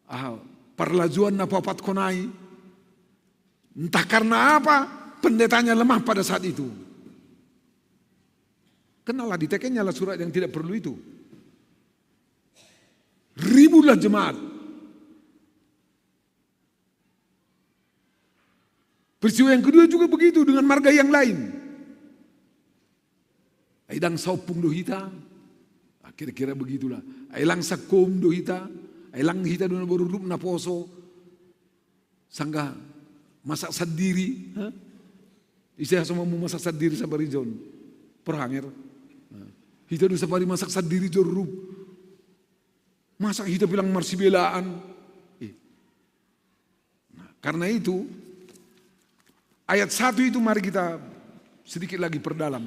aha, parlajuan na paopathon ai. Entah karena apa, pendetanya lemah pada saat itu. Kenalah, ditekennya lah surat yang tidak perlu itu. Ributlah jemaat. Peristiwa yang kedua juga begitu dengan marga yang lain. Ai ndang saompung do hita. Ah, kira-kira begitulah. Ai lang sangkoum do hita. Ai lang hita do na boru rup naposo. Sanggah masak sandiri, ha? Ise hasomammu masak sandiri sabar ijon? Porhanger. Nah, hita do sabar i masak sandiri jorrup. Masa hita pe lang marsibelaan? Eh. Nah, karena itu, ayat satu itu mari kita sedikit lagi perdalam.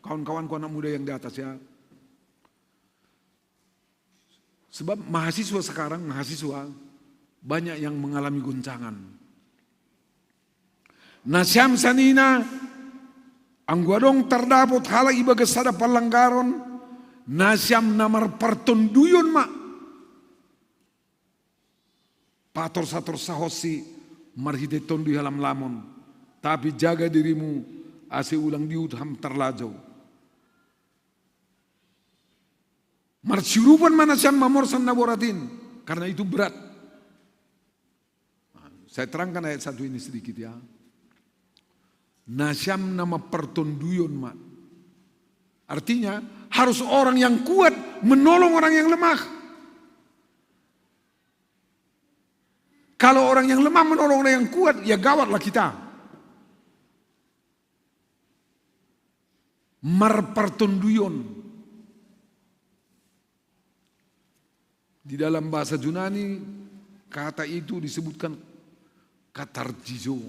Kawan-kawanku anak muda yang di atas ya. Sebab mahasiswa sekarang, mahasiswa banyak yang mengalami goncangan. Nasiam sanina, anggo adong tardapot halak ibagas sada panlanggaron, Na siam na marpartonduyon ma patorsatorsaonsi marhitei Tonduy Halamlamon. Tapi jaga dirimu, ase ulang dihut ham tarlajou. Marsiurupan ma na siam mamorsan na borat in, karena itu berat. Saya terangkan ayat satu ini sedikit, ya. Na siam na marpartonduyon ma. Artinya, harus orang yang kuat menolong orang yang lemah. Kalau orang yang lemah menolong orang yang kuat, ya gawatlah kita. Marpartonduyon. Di dalam bahasa Yunani, kata itu disebutkan katartizo.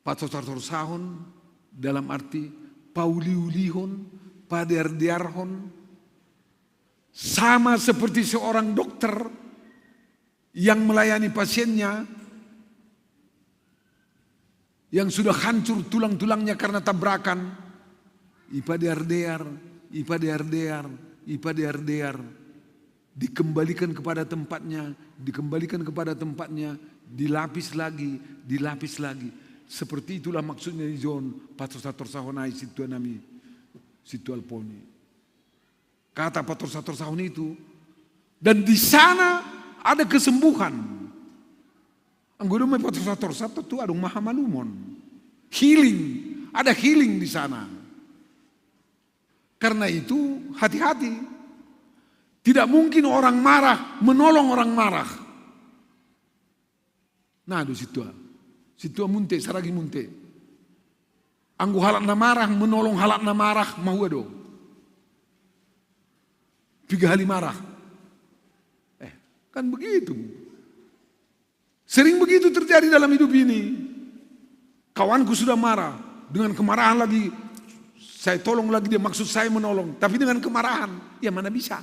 Patorsatorsaon dalam arti pauliulihon, padeardearhon, sama seperti seorang dokter yang melayani pasiennya yang sudah hancur tulang-tulangnya karena tabrakan, ipadeardear, ipadeardear, ipadeardear, dikembalikan kepada tempatnya, dikembalikan kepada tempatnya, dilapis lagi, dilapis lagi. Seperti itulah maksudnya di John, patorsatorsaon nai sintua nami, sintua Alponi. Kata patorsatorsaon itu, dan di sana ada kesembuhan. Anggo dung ma patorsatorsa, tontu adong ma hamalumon. Healing, ada healing di sana. Karena itu, hati-hati. Tidak mungkin orang marah menolong orang marah. Nah, do sintua. Sintua Munthe, Saragi Munthe. Anggo halak na marah menolong halak na marah, mahua do? Piga hali marah. Eh, kan begitu. Sering begitu terjadi dalam hidup ini. Kawanku sudah marah, dengan kemarahan lagi, saya tolong lagi dia, maksud saya menolong, tapi dengan kemarahan, ya mana bisa.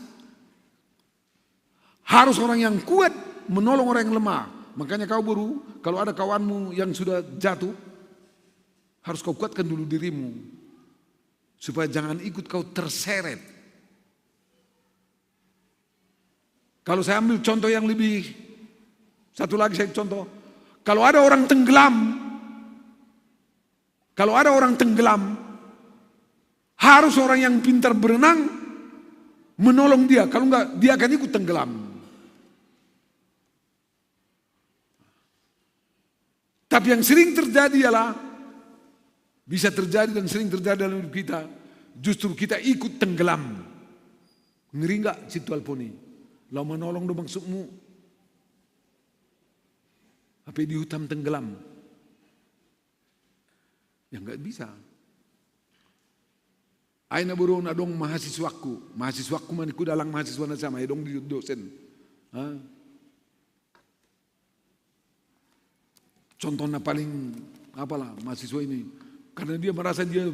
Harus orang yang kuat menolong orang yang lemah. Makanya kau baru, kalau ada kawanmu yang sudah jatuh, harus kau kuatkan dulu dirimu. Supaya jangan ikut kau terseret. Kalau saya ambil contoh yang lebih, satu lagi saya contoh. Kalau ada orang tenggelam, kalau ada orang tenggelam, harus orang yang pintar berenang menolong dia. Kalau enggak, dia akan ikut tenggelam. Tapi yang sering terjadi ialah, bisa terjadi dan sering terjadi dalam hidup kita, justru kita ikut tenggelam. Ngeri nggak sintua Alponi? Lau menolong do maksudmu, tapi di hutan tenggelam. Ya nggak bisa. Ai na boru on adong mahasiswaku, mahasiswaku ma ningku, dalang mahasiswa na siam, ai adong di dosen. Hah? Contoh na paling apalah mahasiswa ini, karena dia merasa dia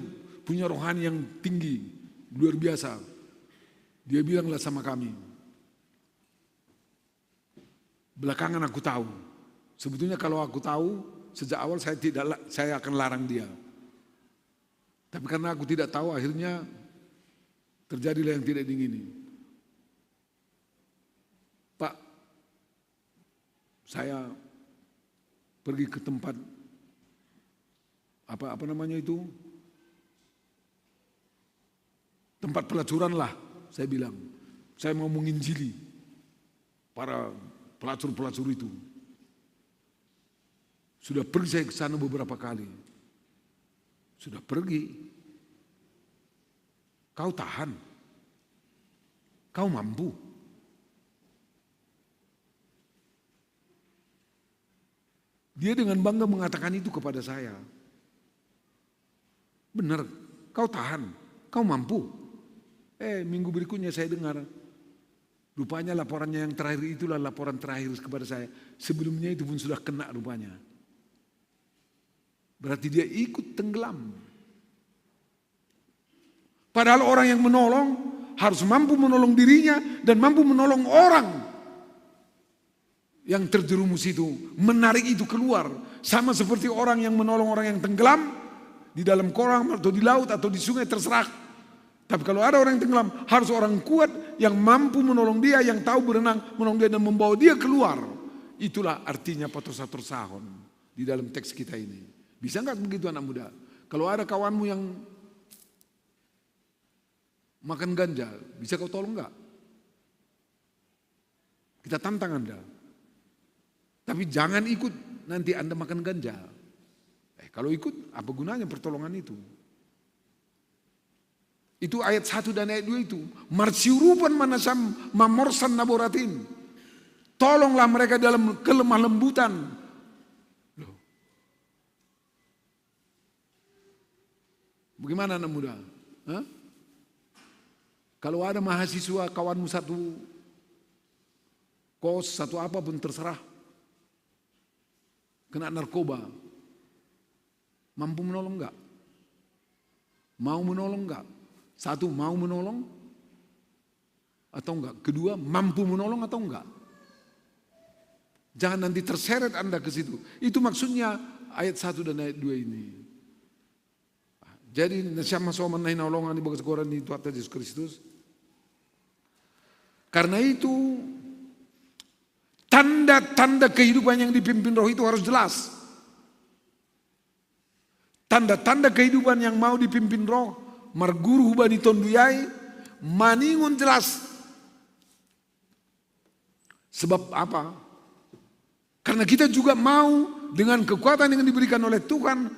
punya rohani yang tinggi, luar biasa. Dia bilanglah sama kami, belakangan aku tahu. Sebetulnya kalau aku tahu sejak awal, saya tidak, saya akan larang dia. Tapi karena aku tidak tahu, akhirnya terjadilah yang tidak diingini. Pak, saya pergi ke tempat apa apa namanya itu, tempat pelacuran lah, saya bilang. Saya mau menginjili para pelacur-pelacur itu. Sudah pergi saya ke sana beberapa kali. Sudah pergi. Kau tahan. Kau mampu. Dia dengan bangga mengatakan itu kepada saya. Benar, kau tahan, kau mampu. Eh, minggu berikutnya saya dengar, rupanya laporannya yang terakhir itulah laporan terakhir kepada saya. Sebelumnya itu pun sudah kena rupanya. Berarti dia ikut tenggelam. Padahal orang yang menolong harus mampu menolong dirinya dan mampu menolong orang yang terjerumus itu, menarik itu keluar. Sama seperti orang yang menolong orang yang tenggelam di dalam kolam atau di laut atau di sungai, terserah. Tapi kalau ada orang yang tenggelam, harus orang kuat yang mampu menolong dia, yang tahu berenang, menolong dia dan membawa dia keluar. Itulah artinya patrosatrosahon di dalam teks kita ini. Bisa nggak begitu, anak muda? Kalau ada kawanmu yang makan ganja, bisa kau tolong nggak? Kita tantang Anda. Tapi jangan ikut nanti Anda makan ganja. Eh, kalau ikut, apa gunanya pertolongan itu? Itu ayat satu dan ayat dua itu. Marsiurupan manasam mamorsan naboratin. Tolonglah mereka dalam kelemah lembutan. Loh. Bagaimana, anak muda? Hah? Kalau ada mahasiswa kawanmu satu kos, satu apa pun terserah, kena narkoba, mampu menolong nggak? Mau menolong nggak? Satu, mau menolong atau enggak? Kedua, mampu menolong atau enggak? Jangan nanti terseret Anda ke situ. Itu maksudnya ayat satu dan ayat dua ini. Jadi, na siam masoman na hinaholongan ibagas goran ni Tuhanta Jesus Kristus. Karena itu, tanda-tanda kehidupan yang dipimpin Roh itu harus jelas. Tanda-tanda kehidupan yang mau dipimpin Roh, marguru hubani Tonduai, maningon jelas. Sebab apa? Karena kita juga mau dengan kekuatan yang diberikan oleh Tuhan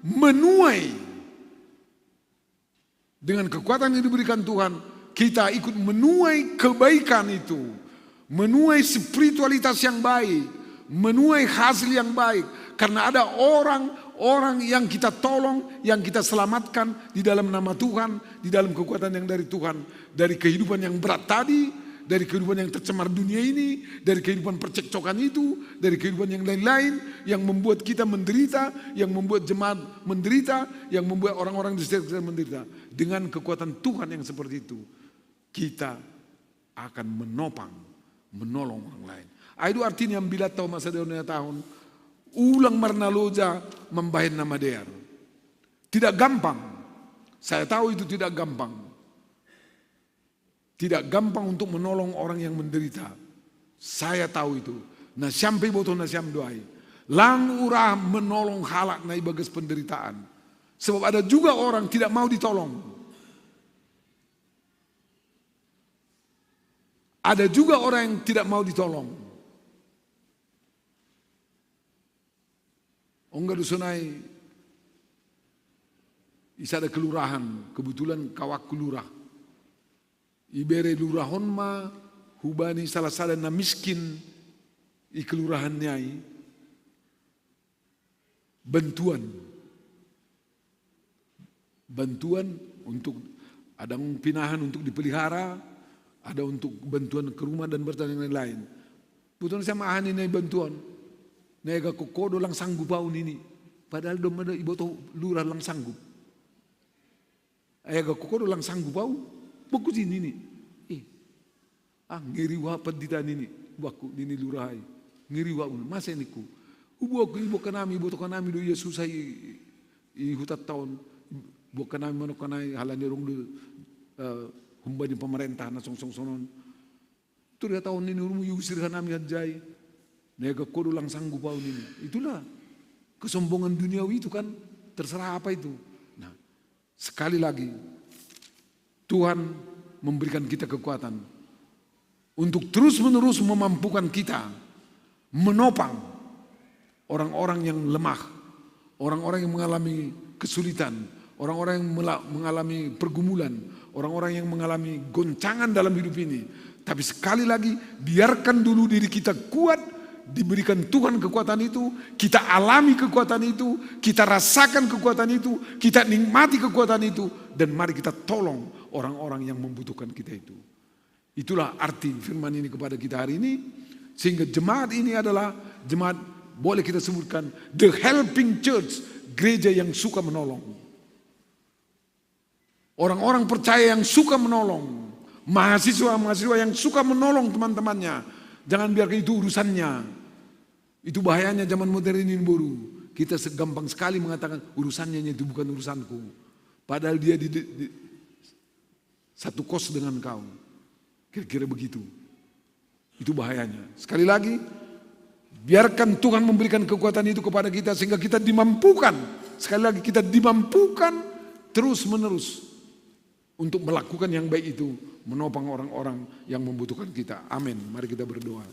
menuai. Dengan kekuatan yang diberikan Tuhan, kita ikut menuai kebaikan itu, menuai spiritualitas yang baik, menuai hasil yang baik. Karena ada orang-orang yang kita tolong, yang kita selamatkan di dalam nama Tuhan, di dalam kekuatan yang dari Tuhan, dari kehidupan yang berat tadi, dari kehidupan yang tercemar dunia ini, dari kehidupan percekcokan itu, dari kehidupan yang lain-lain yang membuat kita menderita, yang membuat jemaat menderita, yang membuat orang-orang di sekitar kita menderita. Dengan kekuatan Tuhan yang seperti itu, kita akan menopang, menolong orang lain. Itu artinya bila tahu masa depan tahun, ulang marnaloja mambahen na madear. Tidak gampang. Saya tahu itu tidak gampang. Tidak gampang untuk menolong orang yang menderita. Saya tahu itu. Na siam pe iboto na siam do ai. Lang urah menolong halak na ibagas penderitaan. Sebab ada juga orang tidak mau ditolong. Ada juga orang yang tidak mau ditolong. Ongga do sonai i sada kelurahan, kebetulan kawakku lurah. Ibere lurah on ma hubani salah sada na miskin i kelurahan ni ai bantuan. Bantuan untuk, ada pinahan untuk dipelihara, ada untuk bantuan ke rumah dan bertanya yang lain-lain. Buton saya mahani na bantuan. Na ega kokodo lang sanggup au nini. Padahal doma do iboto lurah lang sanggup. Ega kokodo lang sanggup au. Boku ji nini. Eh, ah, ngeri wa pandita nini. Boku nini lurah ai. Ngeri wa un. Masa ningku. Uboku iboka nami, ibotoka nami do ia susah i, i huta taon. Boka nami manoka nai halani rong do, eh, humbani pemerintah na songsong sonon. Turi hata on nini, urung iusir hanami hanjai. Na ega kodo lang sanggup au nini. Itulah kesombongan duniawi itu kan. Terserah apa itu. Nah, sekali lagi, Tuhan memberikan kita kekuatan untuk terus-menerus memampukan kita menopang orang-orang yang lemah, orang-orang yang mengalami kesulitan, orang-orang yang mela-, mengalami pergumulan, orang-orang yang mengalami goncangan dalam hidup ini. Tapi sekali lagi, biarkan dulu diri kita kuat, diberikan Tuhan kekuatan itu, kita alami kekuatan itu, kita rasakan kekuatan itu, kita nikmati kekuatan itu, dan mari kita tolong orang-orang yang membutuhkan kita itu. Itulah arti firman ini kepada kita hari ini, sehingga jemaat ini adalah jemaat, boleh kita sebutkan, the helping church, gereja yang suka menolong. Orang-orang percaya yang suka menolong, mahasiswa-mahasiswa yang suka menolong teman-temannya. Jangan biarkan itu urusannya. Itu bahayanya zaman modern ini, boru. Kita se-, gampang sekali mengatakan, "Urusannya itu bukan urusanku." Padahal dia di, di, di, satu kos dengan kau. Kira-kira begitu. Itu bahayanya. Sekali lagi, biarkan Tuhan memberikan kekuatan itu kepada kita sehingga kita dimampukan. Sekali lagi, kita dimampukan terus-menerus untuk melakukan yang baik itu, menopang orang-orang yang membutuhkan kita. Amin. Mari kita berdoa.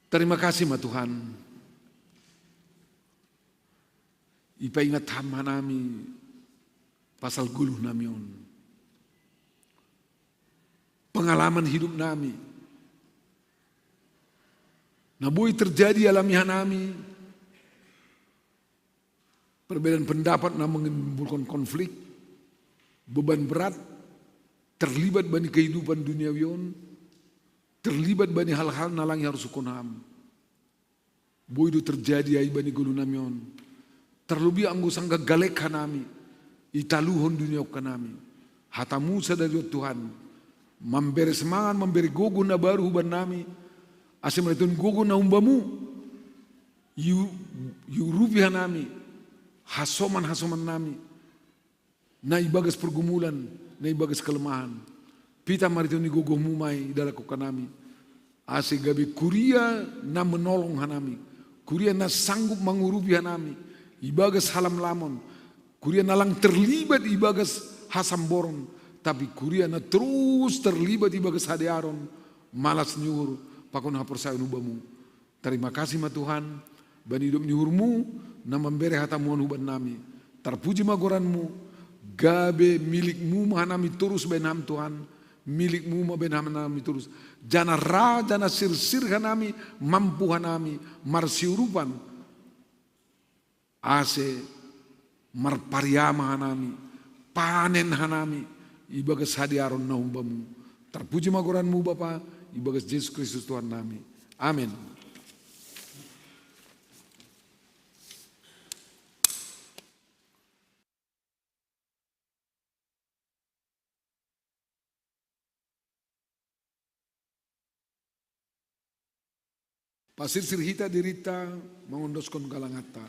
Terima kasih ma Tuhan. Ipaingat ham hanami pasal goluh nami on. Pengalaman hidup nami. Na boi terjadi alami hanami. Perbedaan pendapat na menimbulkan konflik, beban berat, terlibat bani kehidupan duniawi on, terlibat bani hal-hal na lang iharusuhon ham. Boi do terjadi ai bani goluh nami on. Terlebih anggo sanggah galek hanami, italuhon dunia on hanami. Hatamu sadari on Tuhan, mambere semangat, mambere gogoh na baru huban nami, ase marhitehon gogoh na humbamu, iu-, iurupi hanami, hasoman-hasoman nami, na ibagas pergumulan, na ibagas kelemahan. Pitah marhitehon ni gogohmu ma i idalankon hanami. Ase gabe kuria na menolong hanami. Kuria na sanggup mangurupi hanami. Ibagas halamlamon. Kuria na lang terlibat ibagas hasamboron. Tapi kuria na terus terlibat ibagas hadearon. Malas ni uhur. Pakon haporsayaon humbamu. Tarima kasih ma Tuhan, bani idop ni uhurmu, na mambere hatamu on huban nami. Tarpuji ma goranmu, gabe milikmu ma hanami torus bahen ham Tuhan, milikmu ma bahen hanami torus. Janah ra, janah sirsir hanami, mampu hanami, marsiurupan. Ase marpariama hanami, panen hanami, ibagas hadearon na humbamu. Tarpuji ma goranmu Bapa, ibagas Jesus Kristus Tuhan nami. Amin. Pasirsir hita dirinta mangondoskon galanganta.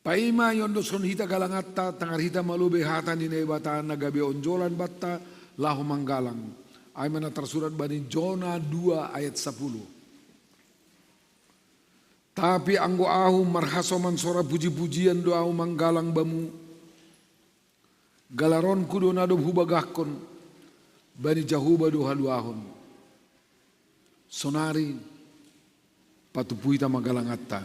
Paima iondoskon hita galanganta, tangar hita malobi hata ni Naibata na gabe onjolan banta laho manggalang. Ai ma na tarsurat bani Jona dua ayat sapuluh. Tapi anggo ahu marhasoman sora puji-pujian do ahu manggalang bamu. Galaronku do na dob hubagahkon, bani Jahowa do haluahon. Sonari patupu hita ma galanganta.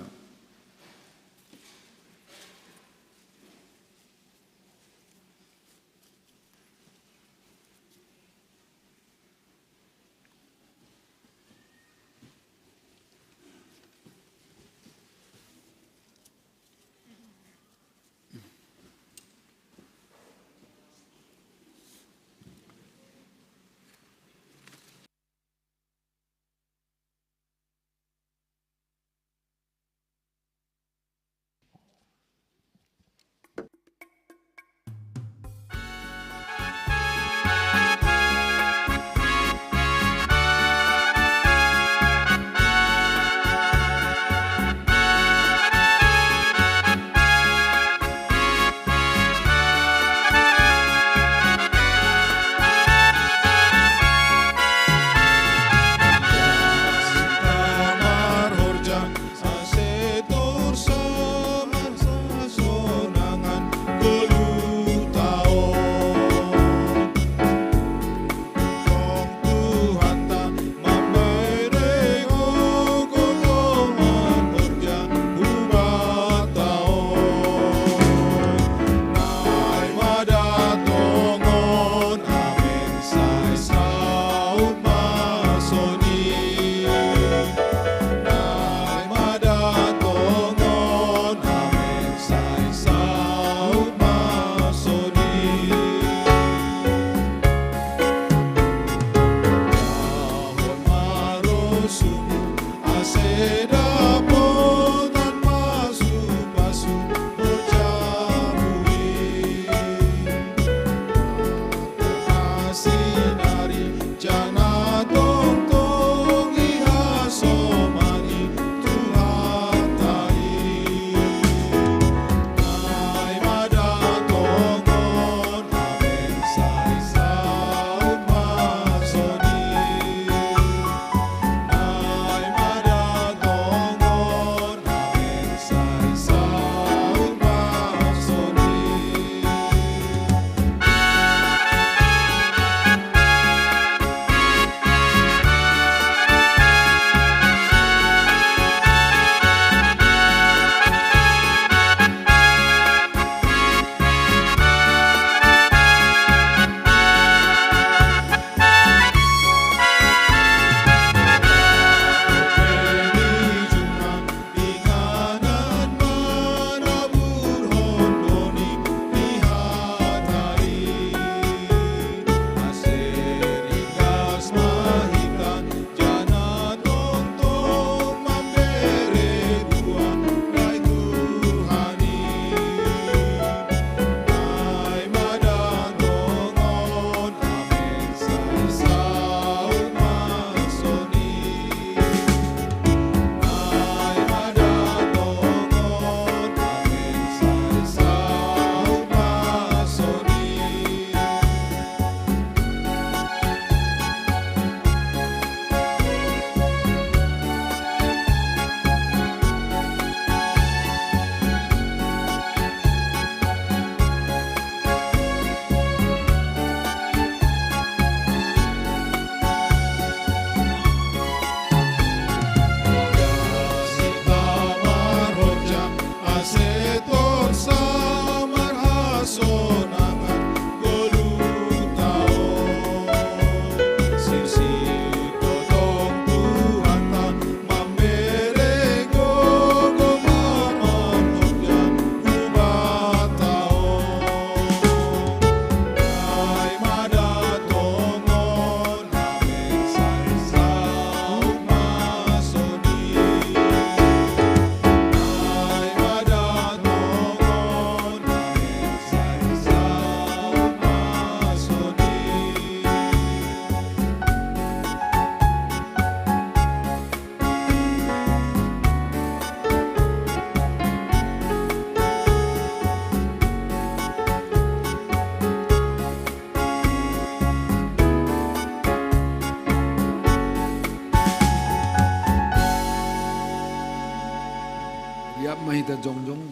Hita jongjong.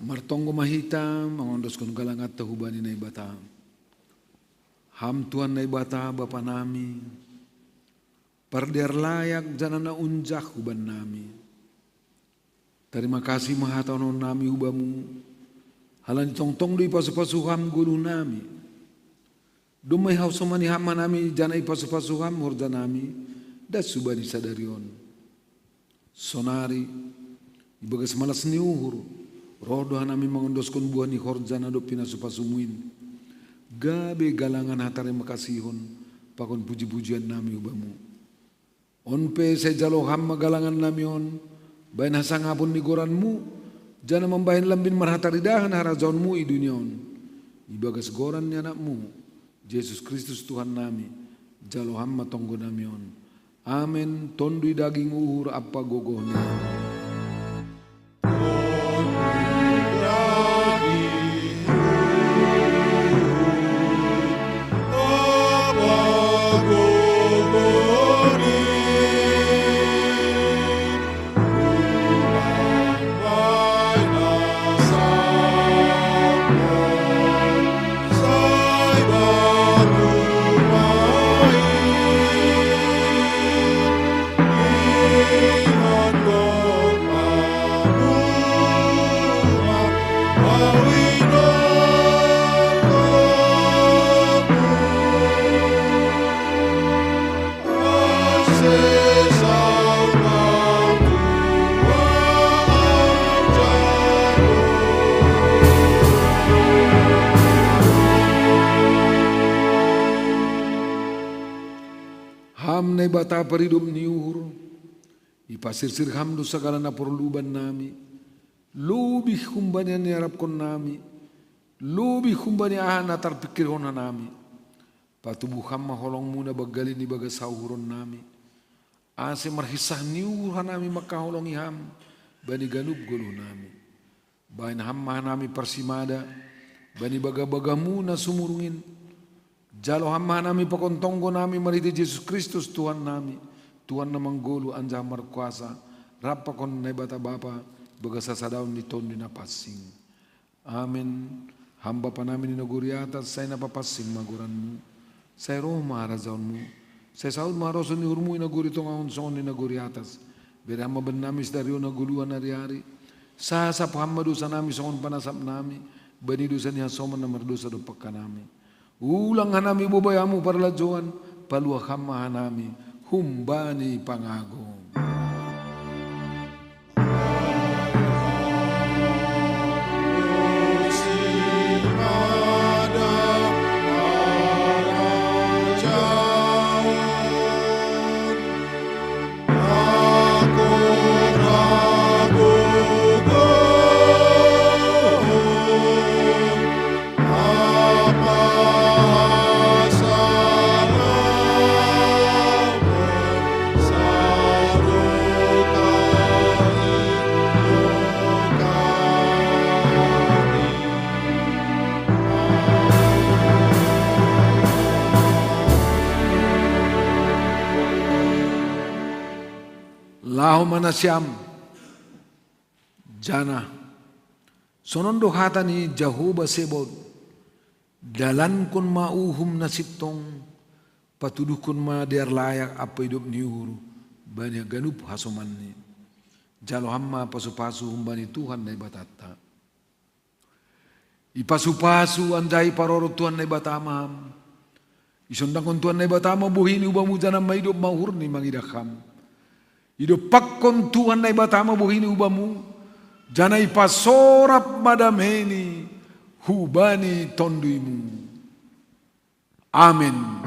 Martonggo ma hita mangondoskon galanganta hubani Naibata. Ham Tuhan Naibata Bapa nami, pardear layak janah na unjah huban nami. Tarima kasih ma hatahon nami hu Bamu, halani tongtong do ipasu-pasu Ham goluh nami. Domma ihasomani Ham hanami janah ipasu-pasu Ham horja nami, das hubani sadari on. Sonari, ibagas malas ni uhur, roh do hanami mangondoskon buah ni horja na dob pinasu-pasumu in, gabe galangan hatarima kasihon pakon puji-pujian nami hu Bamu. On pe sai jalo Ham ma galangan nami on, bahen hasangapon ni goranMu, janah mambahen lambin marhataridahan harajaonMu i dunia on. Ibagas goran ni AnakMu, Jesus Kristus Tuhan nami, jalo Ham ma tonggo nami on. Amen. Tonduy daging, uhur ampa gogoh ni Ham. Ham Naibata paridop ni uhur, ipasirsir Ham do sagala na porlu bannami, lobih humbani na niarapkon nami, lobih humbani aha na tarpingkirhon hanami. Patubuh Ham ma holongMu na banggalin ibagas hauhuron nami, ase marhinsah ni uhur hanami mangkaholongi Ham bani ganup goluh nami. Bahen Ham ma hanami parsimada bani baga-bagaMu na sumurung in. Jalo Ham ma hanami pakon tonggo nami marhitei Jesus Kristus Tuhan nami, Tuhan na manggoluh anjaha markuasa, rap pakon Naibata Bapa, ibagas hasadaon ni Tonduy Napansing. Amen. Ham Bapa nami ni nagori atas, sai na papansing ma goranMu. Sai roh ma harajaonMu. Sai saud ma harosuh ni uhurMu i nagori tonga on songon i nagori atas. Bere Ham ma bannami sadari on hagoluhan ari-ari. Sasap Ham ma dosa nami songon panasap nami bani dosa ni hasoman na mardosa dompak hanami. Ulang hanami bobai Hamu parlajouan, paluah Ham ma hanami humbani pangago. Laho ma nasiam, janah sonon do hata ni Jahowa Sebaot: Dalankon ma uhum na sintong, patuduhkon ma dear layak ampa idop ni uhur bani haganup hasomanni. Jalo Ham ma pasu-pasu humbani Tuhan Naibatanta. Ipasu-pasu anjaha iparorot Tuhan Naibata ma Ham. Isondangkon Tuhan Naibata ma bohini hu Bamu, janah maidop ma uhurni mangidah Ham. Idompakkon Tuhan Naibata ma bohini hu Bamu, janah ipasorap ma dameini hubani tonduyMu. Amen.